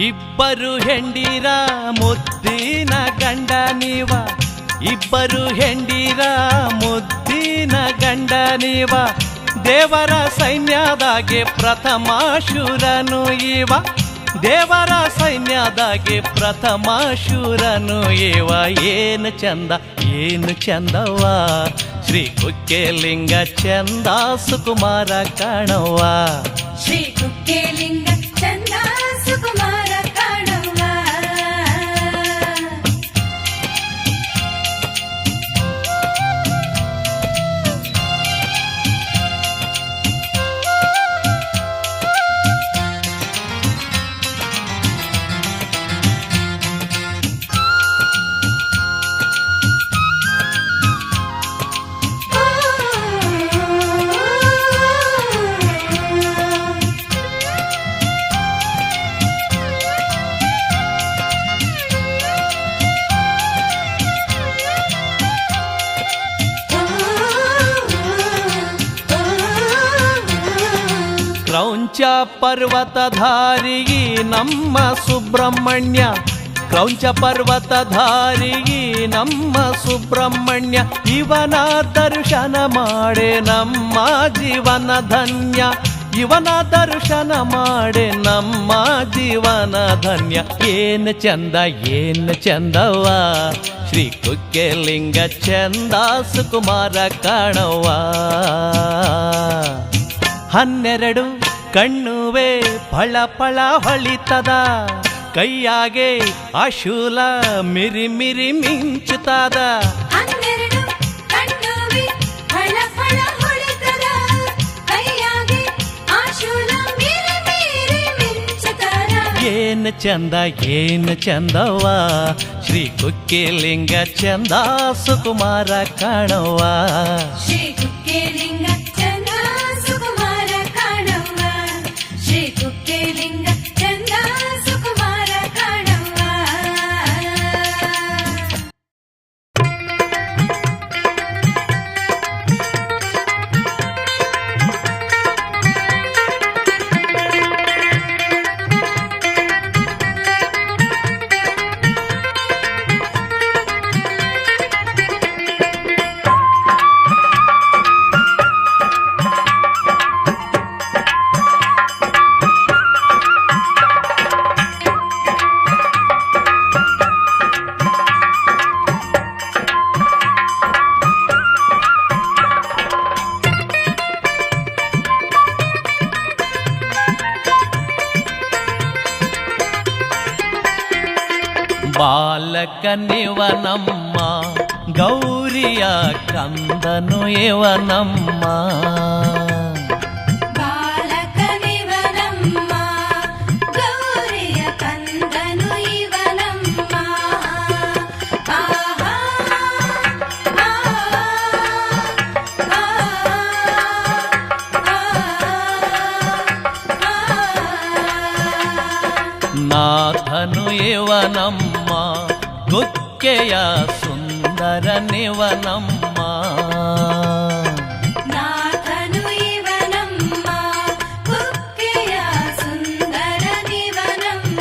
ಇಬ್ಬರು ಹೆಂಡಿರ ಮುದ್ದಿನ ಗಂಡ ನೀವ, ಇಬ್ಬರು ಹೆಂಡಿರ ಮುದ್ದಿನ ಗಂಡ ನೀವ. ದೇವರ ಸೈನ್ಯದಾಗೆ ಪ್ರಥಮ ಶೂರನು ಇವ, ದೇವರ ಸೈನ್ಯದಾಗೆ ಪ್ರಥಮ ಶೂರನು ಇವ. ಏನು ಚಂದ ಏನು ಚಂದವ್ವ ಶ್ರೀ ಕುಕ್ಕೆಲಿಂಗ ಚಂದ ಸುಕುಮಾರ ಕಾಣವ್ವ. ಶ್ರೀ ಕುಕ್ಕೆಲಿಂಗ ಚಂದ ಸುಕುಮಾರ ಕಾಣವ್ವ. ಕ್ರೌಂಚ ಪರ್ವತಧಾರಿ ನಮ್ಮ ಸುಬ್ರಹ್ಮಣ್ಯ, ಕ್ರೌಂಚ ಪರ್ವತಧಾರಿ ನಮ್ಮ ಸುಬ್ರಹ್ಮಣ್ಯ. ಇವನ ದರ್ಶನ ಮಾಡೆ ನಮ್ಮ ಜೀವನ ಧನ್ಯ, ಇವನ ದರ್ಶನ ಮಾಡೆ ನಮ್ಮ ಜೀವನ ಧನ್ಯ. ಏನು ಚಂದ ಏನು ಚಂದವ್ವ ಶ್ರೀ ಕುಕ್ಕೆಲಿಂಗ ಚಂದ ಸುಕುಮಾರ ಕಾಣವ್ವ. 12 ಕಣ್ಣುವೆ ಫಳ ಫಳ ಹೊಳಿತದ, ಕೈಯಾಗೆ ಅಶೂಲ ಮಿರಿ ಮಿರಿ ಮಿಂಚುತ್ತಾದ. 12 ಕಣ್ಣುವೆ ಫಳ ಫಳ ಹೊಳಿತದ, ಕೈಯಾಗೆ ಆಶೂಲ ಮಿರಿ ಮಿರಿ ಮಿಂಚುತ್ತದ. ಏನು ಚಂದ ಏನು ಚಂದವ್ವ ಶ್ರೀ ಕುಕ್ಕೆಲಿಂಗ ಚಂದ ಸುಕುಮಾರ ಕಾಣವ್ವ. ಶ್ರೀ ಕುಕ್ಕೆಲಿಂಗ ಚಂದ ಸುಕುಮಾರ ಕಾಣವ್ವ, ಶ್ರೀ ಕುಕ್ಕೆಲಿಂಗ ಚಂದ ಸುಕುಮಾರ ಕಾಣವ್ವ. ಬಾಲಕನಿವನಮ್ಮ ಗೌರಿಯ ಕಂದನು ಇವನಮ್ಮ. ಬಾಲಕನಿವನಮ್ಮ ಗೌರಿಯ ಕಂದನು ಇವನಮ್ಮ. ಆಹಾ ಆಹಾ ನಾಥನು ಇವನಮ್ಮ ಕುಕ್ಕೆಯ ಸುಂದರನಿವನಮ್ಮ. ನಾಥನು ಇವನಮ್ಮ ಕುಕ್ಕೆಯ ಸುಂದರನಿವನಮ್ಮ.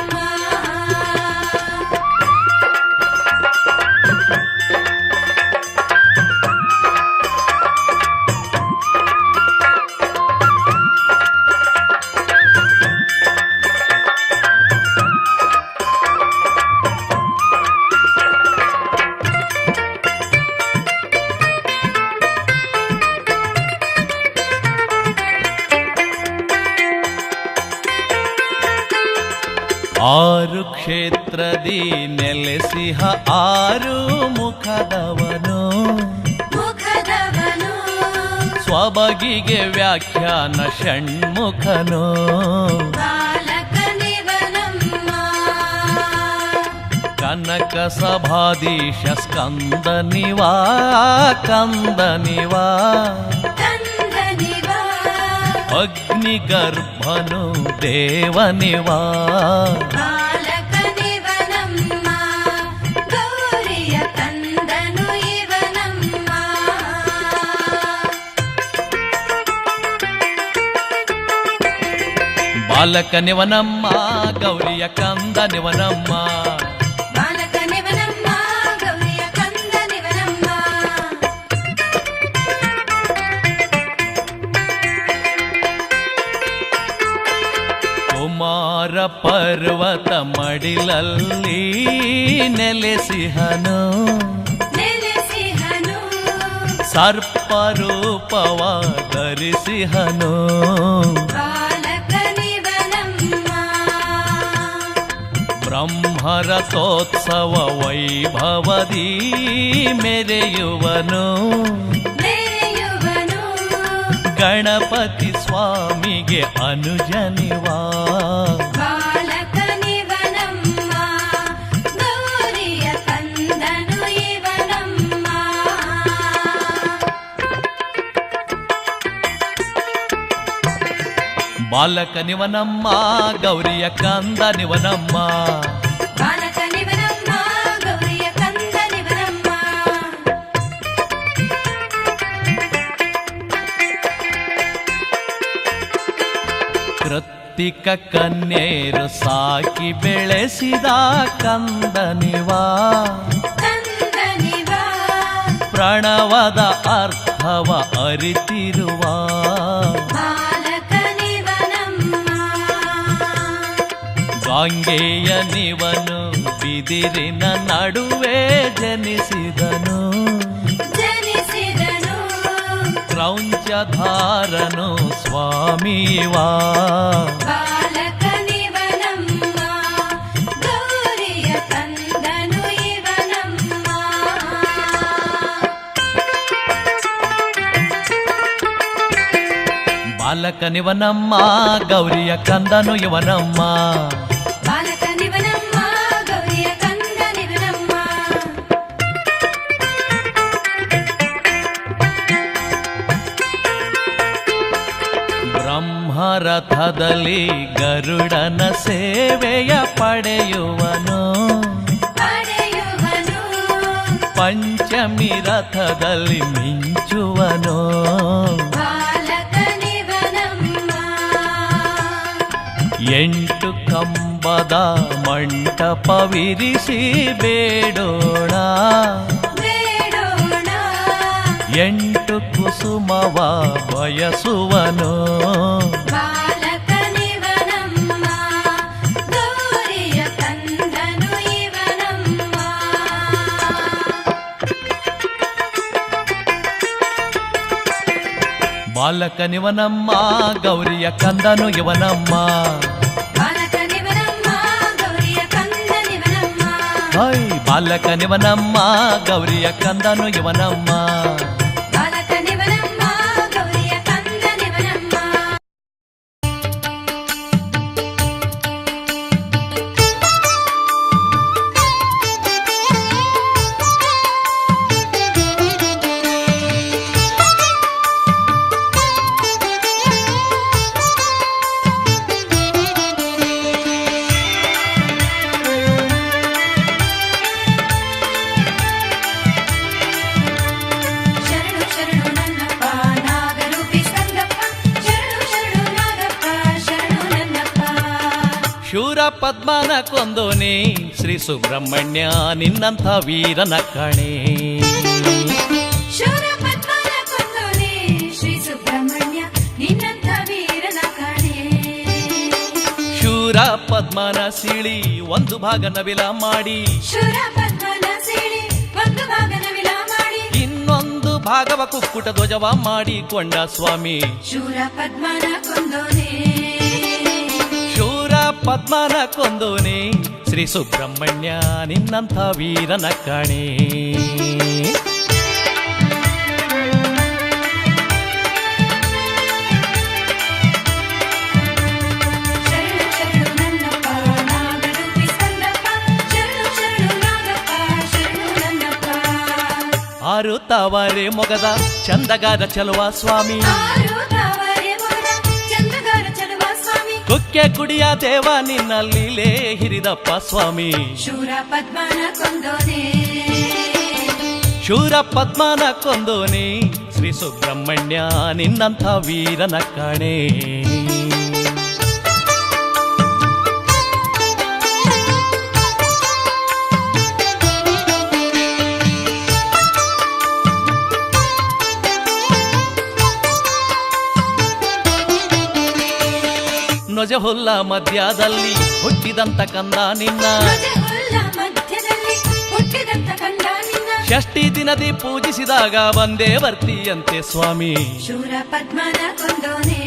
ಆರು ಕ್ಷೇತ್ರದಿ ನೆಲೆಸಿಹ ಆರು ಮುಖದವನು, ಮುಖದವನು ಸ್ವಬಗಿಗೆ ವ್ಯಾಖ್ಯಾನ ಷಣ್ಮುಖನು. ಬಾಲಕನಿವನಮ್ಮ ಕನಕ ಸಭಾಧೀಶ ಸ್ಕಂದನಿವಾ ಕಂದನಿವಾ, ಕಂದನಿವ ಅಗ್ನಿಗರ್ಭನು ದೇವನಿವಾ. ಬಾಲಕನಿವನಮ್ಮ ಗೌರಿಯ ಕಂದನು ಇವನಮ್ಮ. ಬಾಲಕನಿವನಮ್ಮ ಗೌರಿಯ ಕಂದನಿವನಮ್ಮ. ಬಾಲಕನಿವನಮ್ಮ ಗೌರಿಯ ಕಂದನಿವನಮ್ಮ. ಕುಮಾರ ಪರ್ವತ ಮಡಿಲಲ್ಲಿ ನೆಲೆಸಿಹನು, ನೆಲೆಸಿಹನು ಸರ್ಪರೂಪವ ಧರಿಸಿಹನು. ಬಾಲಕನಿವನಮ್ಮ ಬ್ರಹ್ಮರಥೋತ್ಸವ ವೈಭವದಿ ಮೆರೆಯುವನು, ಮೆರೆಯುವನು ಗಣಪತಿ ಸ್ವಾಮಿಗೆ ಅನುಜನಿವಾ. ಬಾಲಕನಿವನಮ್ಮ ಗೌರಿಯ ಕಂದನು ಇವನಮ್ಮ. ಬಾಲಕನಿವನಮ್ಮ ಗೌರಿಯ ಕಂದನಿವನಮ್ಮ. ಬಾಲಕನಿವನಮ್ಮ ಗೌರಿಯ ಕಂದನಿವನಮ್ಮ. ಕೃತ್ತಿಕ ಕನ್ಯೆಯರು ಸಾಕಿ ಬೆಳೆಸಿದ ಕಂದನಿವ, ಕಂದನಿವ, ಪ್ರಣವದ ಅರ್ಥವ ಅರಿತಿರುವ ಬಾಲಕನಿವನಮ್ಮ. ಗಾಂಗೆಯನಿವನು ಬಿದಿರಿನ ನಡುವೆ ಜನಿಸಿದನು, ಜನಿಸಿದನು, ಕ್ರೌಂಚಧಾರನು ಸ್ವಾಮಿವಾ. ಬಾಲಕನಿವನಮ್ಮ, ಗೌರಿಯ ಕಂದನು ಇವನಮ್ಮ. ಬಾಲಕನಿವನಮ್ಮ, ಗೌರಿಯ ಕಂದನು ಇವನಮ್ಮ. ಬಾಲಕನಿವನಮ್ಮ, ಗೌರಿಯ ಕಂದನಿವನಮ್ಮ. ಬ್ರಹ್ಮರಥದಲ್ಲಿ ಗರುಡನ ಸೇವೆಯ ಪಡೆಯುವನು, ಪಡೆಯುವನು, ಪಂಚಮಿ ರಥದಲ್ಲಿ ಮಿಂಚುವನು. ಬಾಲಕನಿವನಮ್ಮ. 8 ಕಂಬದ ಮಂಟಪವಿರಿಸಿ ಬೇಡೋಣ, ಬೇಡೋಣ, 8 ಕುಸುಮವ ಬಯಸುವನು. ಬಾಲಕನಿವನಮ್ಮ, ಗೌರಿಯ ಕಂದನು ಇವನಮ್ಮ. ಬಾಲಕನಿವನಮ್ಮ, ಗೌರಿಯ ಕಂದನು ಇವನಮ್ಮ. ಬಾಲಕನಿವನಮ್ಮ, ಗೌರಿಯ ಕಂದನಿವನಮ್ಮ. ಹೈ, ಬಾಲಕನಿವನಮ್ಮ, ಗೌರಿಯ ಕಂದನು ಇವನಮ್ಮ. ಬಾಲಕನಿವನಮ್ಮ, ಗೌರಿಯ ಕಂದನಿವನಮ್ಮ. ಶರಣು ಶರಣು ನನ್ನಪ್ಪ, ನಾಗರೂಪಿ ಸ್ಕಂದಪ್ಪ, ಶರಣು ಶರಣು ನಾಗಪ್ಪ, ಶರಣು ನನ್ನಪ್ಪ. ಶೂರ ಪದ್ಮನ ಕೊಂದೋನಿ ಶ್ರೀ ಸುಬ್ರಹ್ಮಣ್ಯ, ನಿನ್ನಂಥ ವೀರನ ಕಣೆ. ಶೂರ ಪದ್ಮನ ಕೊಂದೋನೆ ಶ್ರೀ ಸುಬ್ರಹ್ಮಣ್ಯ, ನಿನ್ನಂಥ ವೀರನ ಕಾಣೆ. ಶೂರ ಪದ್ಮನ ಸಿಳಿ ಒಂದು ಭಾಗ ನವಿಲ ಮಾಡಿ, ಶೂರ ಪದ್ಮನ ಸಿಳಿ ಒಂದು ಭಾಗ ನವಿಲ ಮಾಡಿ, ಇನ್ನೊಂದು ಭಾಗವ ಕುಕ್ಕುಟ ಧ್ವಜವ ಮಾಡಿಕೊಂಡ ಸ್ವಾಮಿ. ಶೂರ ಪದ್ಮನ ಕೊಂದೋನೆ, ಶೂರ ಪದ್ಮನ ಕೊಂದೋನಿ ಶ್ರೀ ಸುಬ್ರಹ್ಮಣ್ಯ, ನಿನ್ನಂಥ ವೀರನ ಕಣೆ. ಶರಣು ಶರಣು ನನ್ನಪ್ಪ, ನಾಗರೂಪಿ ಸ್ಕಂದಪ್ಪ, ಶರಣು ಶರಣು ನಾಗಪ್ಪ, ಶರಣು ನನ್ನಪ್ಪ. ಆರು ತಾವರೆ ಮೊಗದ ಚಂದಗಾರ ಚಲುವ ಸ್ವಾಮಿ, ಆರು ತಾವರೆ ಮೊಗದ ಚಂದಗಾರ ಚಲುವ ಸ್ವಾಮಿ, ಕುಕ್ಕೆ ಕುಡಿಯ ದೇವ ನಿನ್ನ ಲೀಲೆ ಹಿರಿದಪ್ಪ ಸ್ವಾಮಿ. ಶೂರ ಪದ್ಮನ ಕೊಂದೋನೆ, ಶೂರ ಪದ್ಮನ ಕೊಂದೋನಿ ಶ್ರೀ ಸುಬ್ರಹ್ಮಣ್ಯ, ನಿನ್ನಂಥ ವೀರನ ಕಾಣೆ. ನೊಜಹುಲ್ಲ ಮಧ್ಯದಲ್ಲಿ ಹುಟ್ಟಿದಂತ ಕಂದ ನಿನ್ನ, ನೊಜಹುಲ್ಲ ಮಧ್ಯದಲ್ಲಿ ಹುಟ್ಟಿದಂತ ಕಂದ ನಿನ್ನ, ಷಷ್ಠಿ ದಿನದಿ ಪೂಜಿಸಿದಾಗ ಬಂದೇ ಬರ್ತೀಯಂತೆ ಸ್ವಾಮಿ. ಶೂರ ಪದ್ಮನ ಕೊಂದೋನೆ,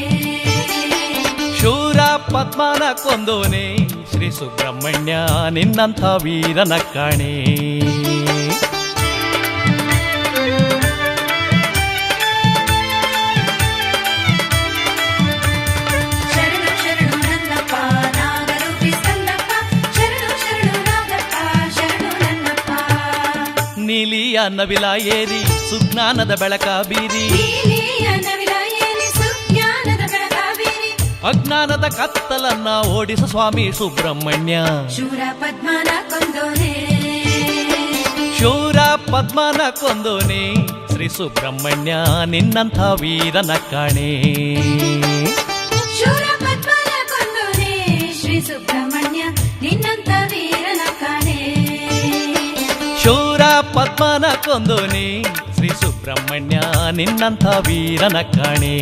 ಶೂರ ಪದ್ಮನ ಕೊಂದೋನೆ ಶ್ರೀ ಸುಬ್ರಹ್ಮಣ್ಯ, ನಿನ್ನಂಥ ವೀರನ ಕಾಣೆ. ಶರಣು ಶರಣು ನನ್ನಪ್ಪ, ನಾಗರೂಪಿ ಸ್ಕಂದಪ್ಪ, ಶರಣು ಶರಣು ನಾಗಪ್ಪ, ಶರಣು ನನ್ನಪ್ಪ. ನೀಲಿಯ ನವಿಲ ಏರಿ ಸುಜ್ಞಾನದ ಬೆಳಕ ಬೀರಿ, ನೀಲಿಯ ನವಿಲ ಏರಿ ಸುಜ್ಞಾನದ ಬೆಳಕ ಬೀರಿ, ಅಜ್ಞಾನದ ಕತ್ತಲನ್ನ ಓಡಿಸ ಸ್ವಾಮಿ ಸುಬ್ರಹ್ಮಣ್ಯ. ಶೂರ ಪದ್ಮನ ಕೊಂದೋನೆ, ಶೂರ ಪದ್ಮನ ಕೊಂದೋನೆ ಶ್ರೀ ಸುಬ್ರಹ್ಮಣ್ಯ, ನಿನ್ನಂಥ ವೀರನ ಕಾಣೆ. ಶೂರ ಪದ್ಮನ ಶೂರ ಪದ್ಮನ ಕೊಂದೋನಿ ಶ್ರೀ ಸುಬ್ರಹ್ಮಣ್ಯ ನಿನ್ನಂಥ ವೀರನ ಕಾಣೆ.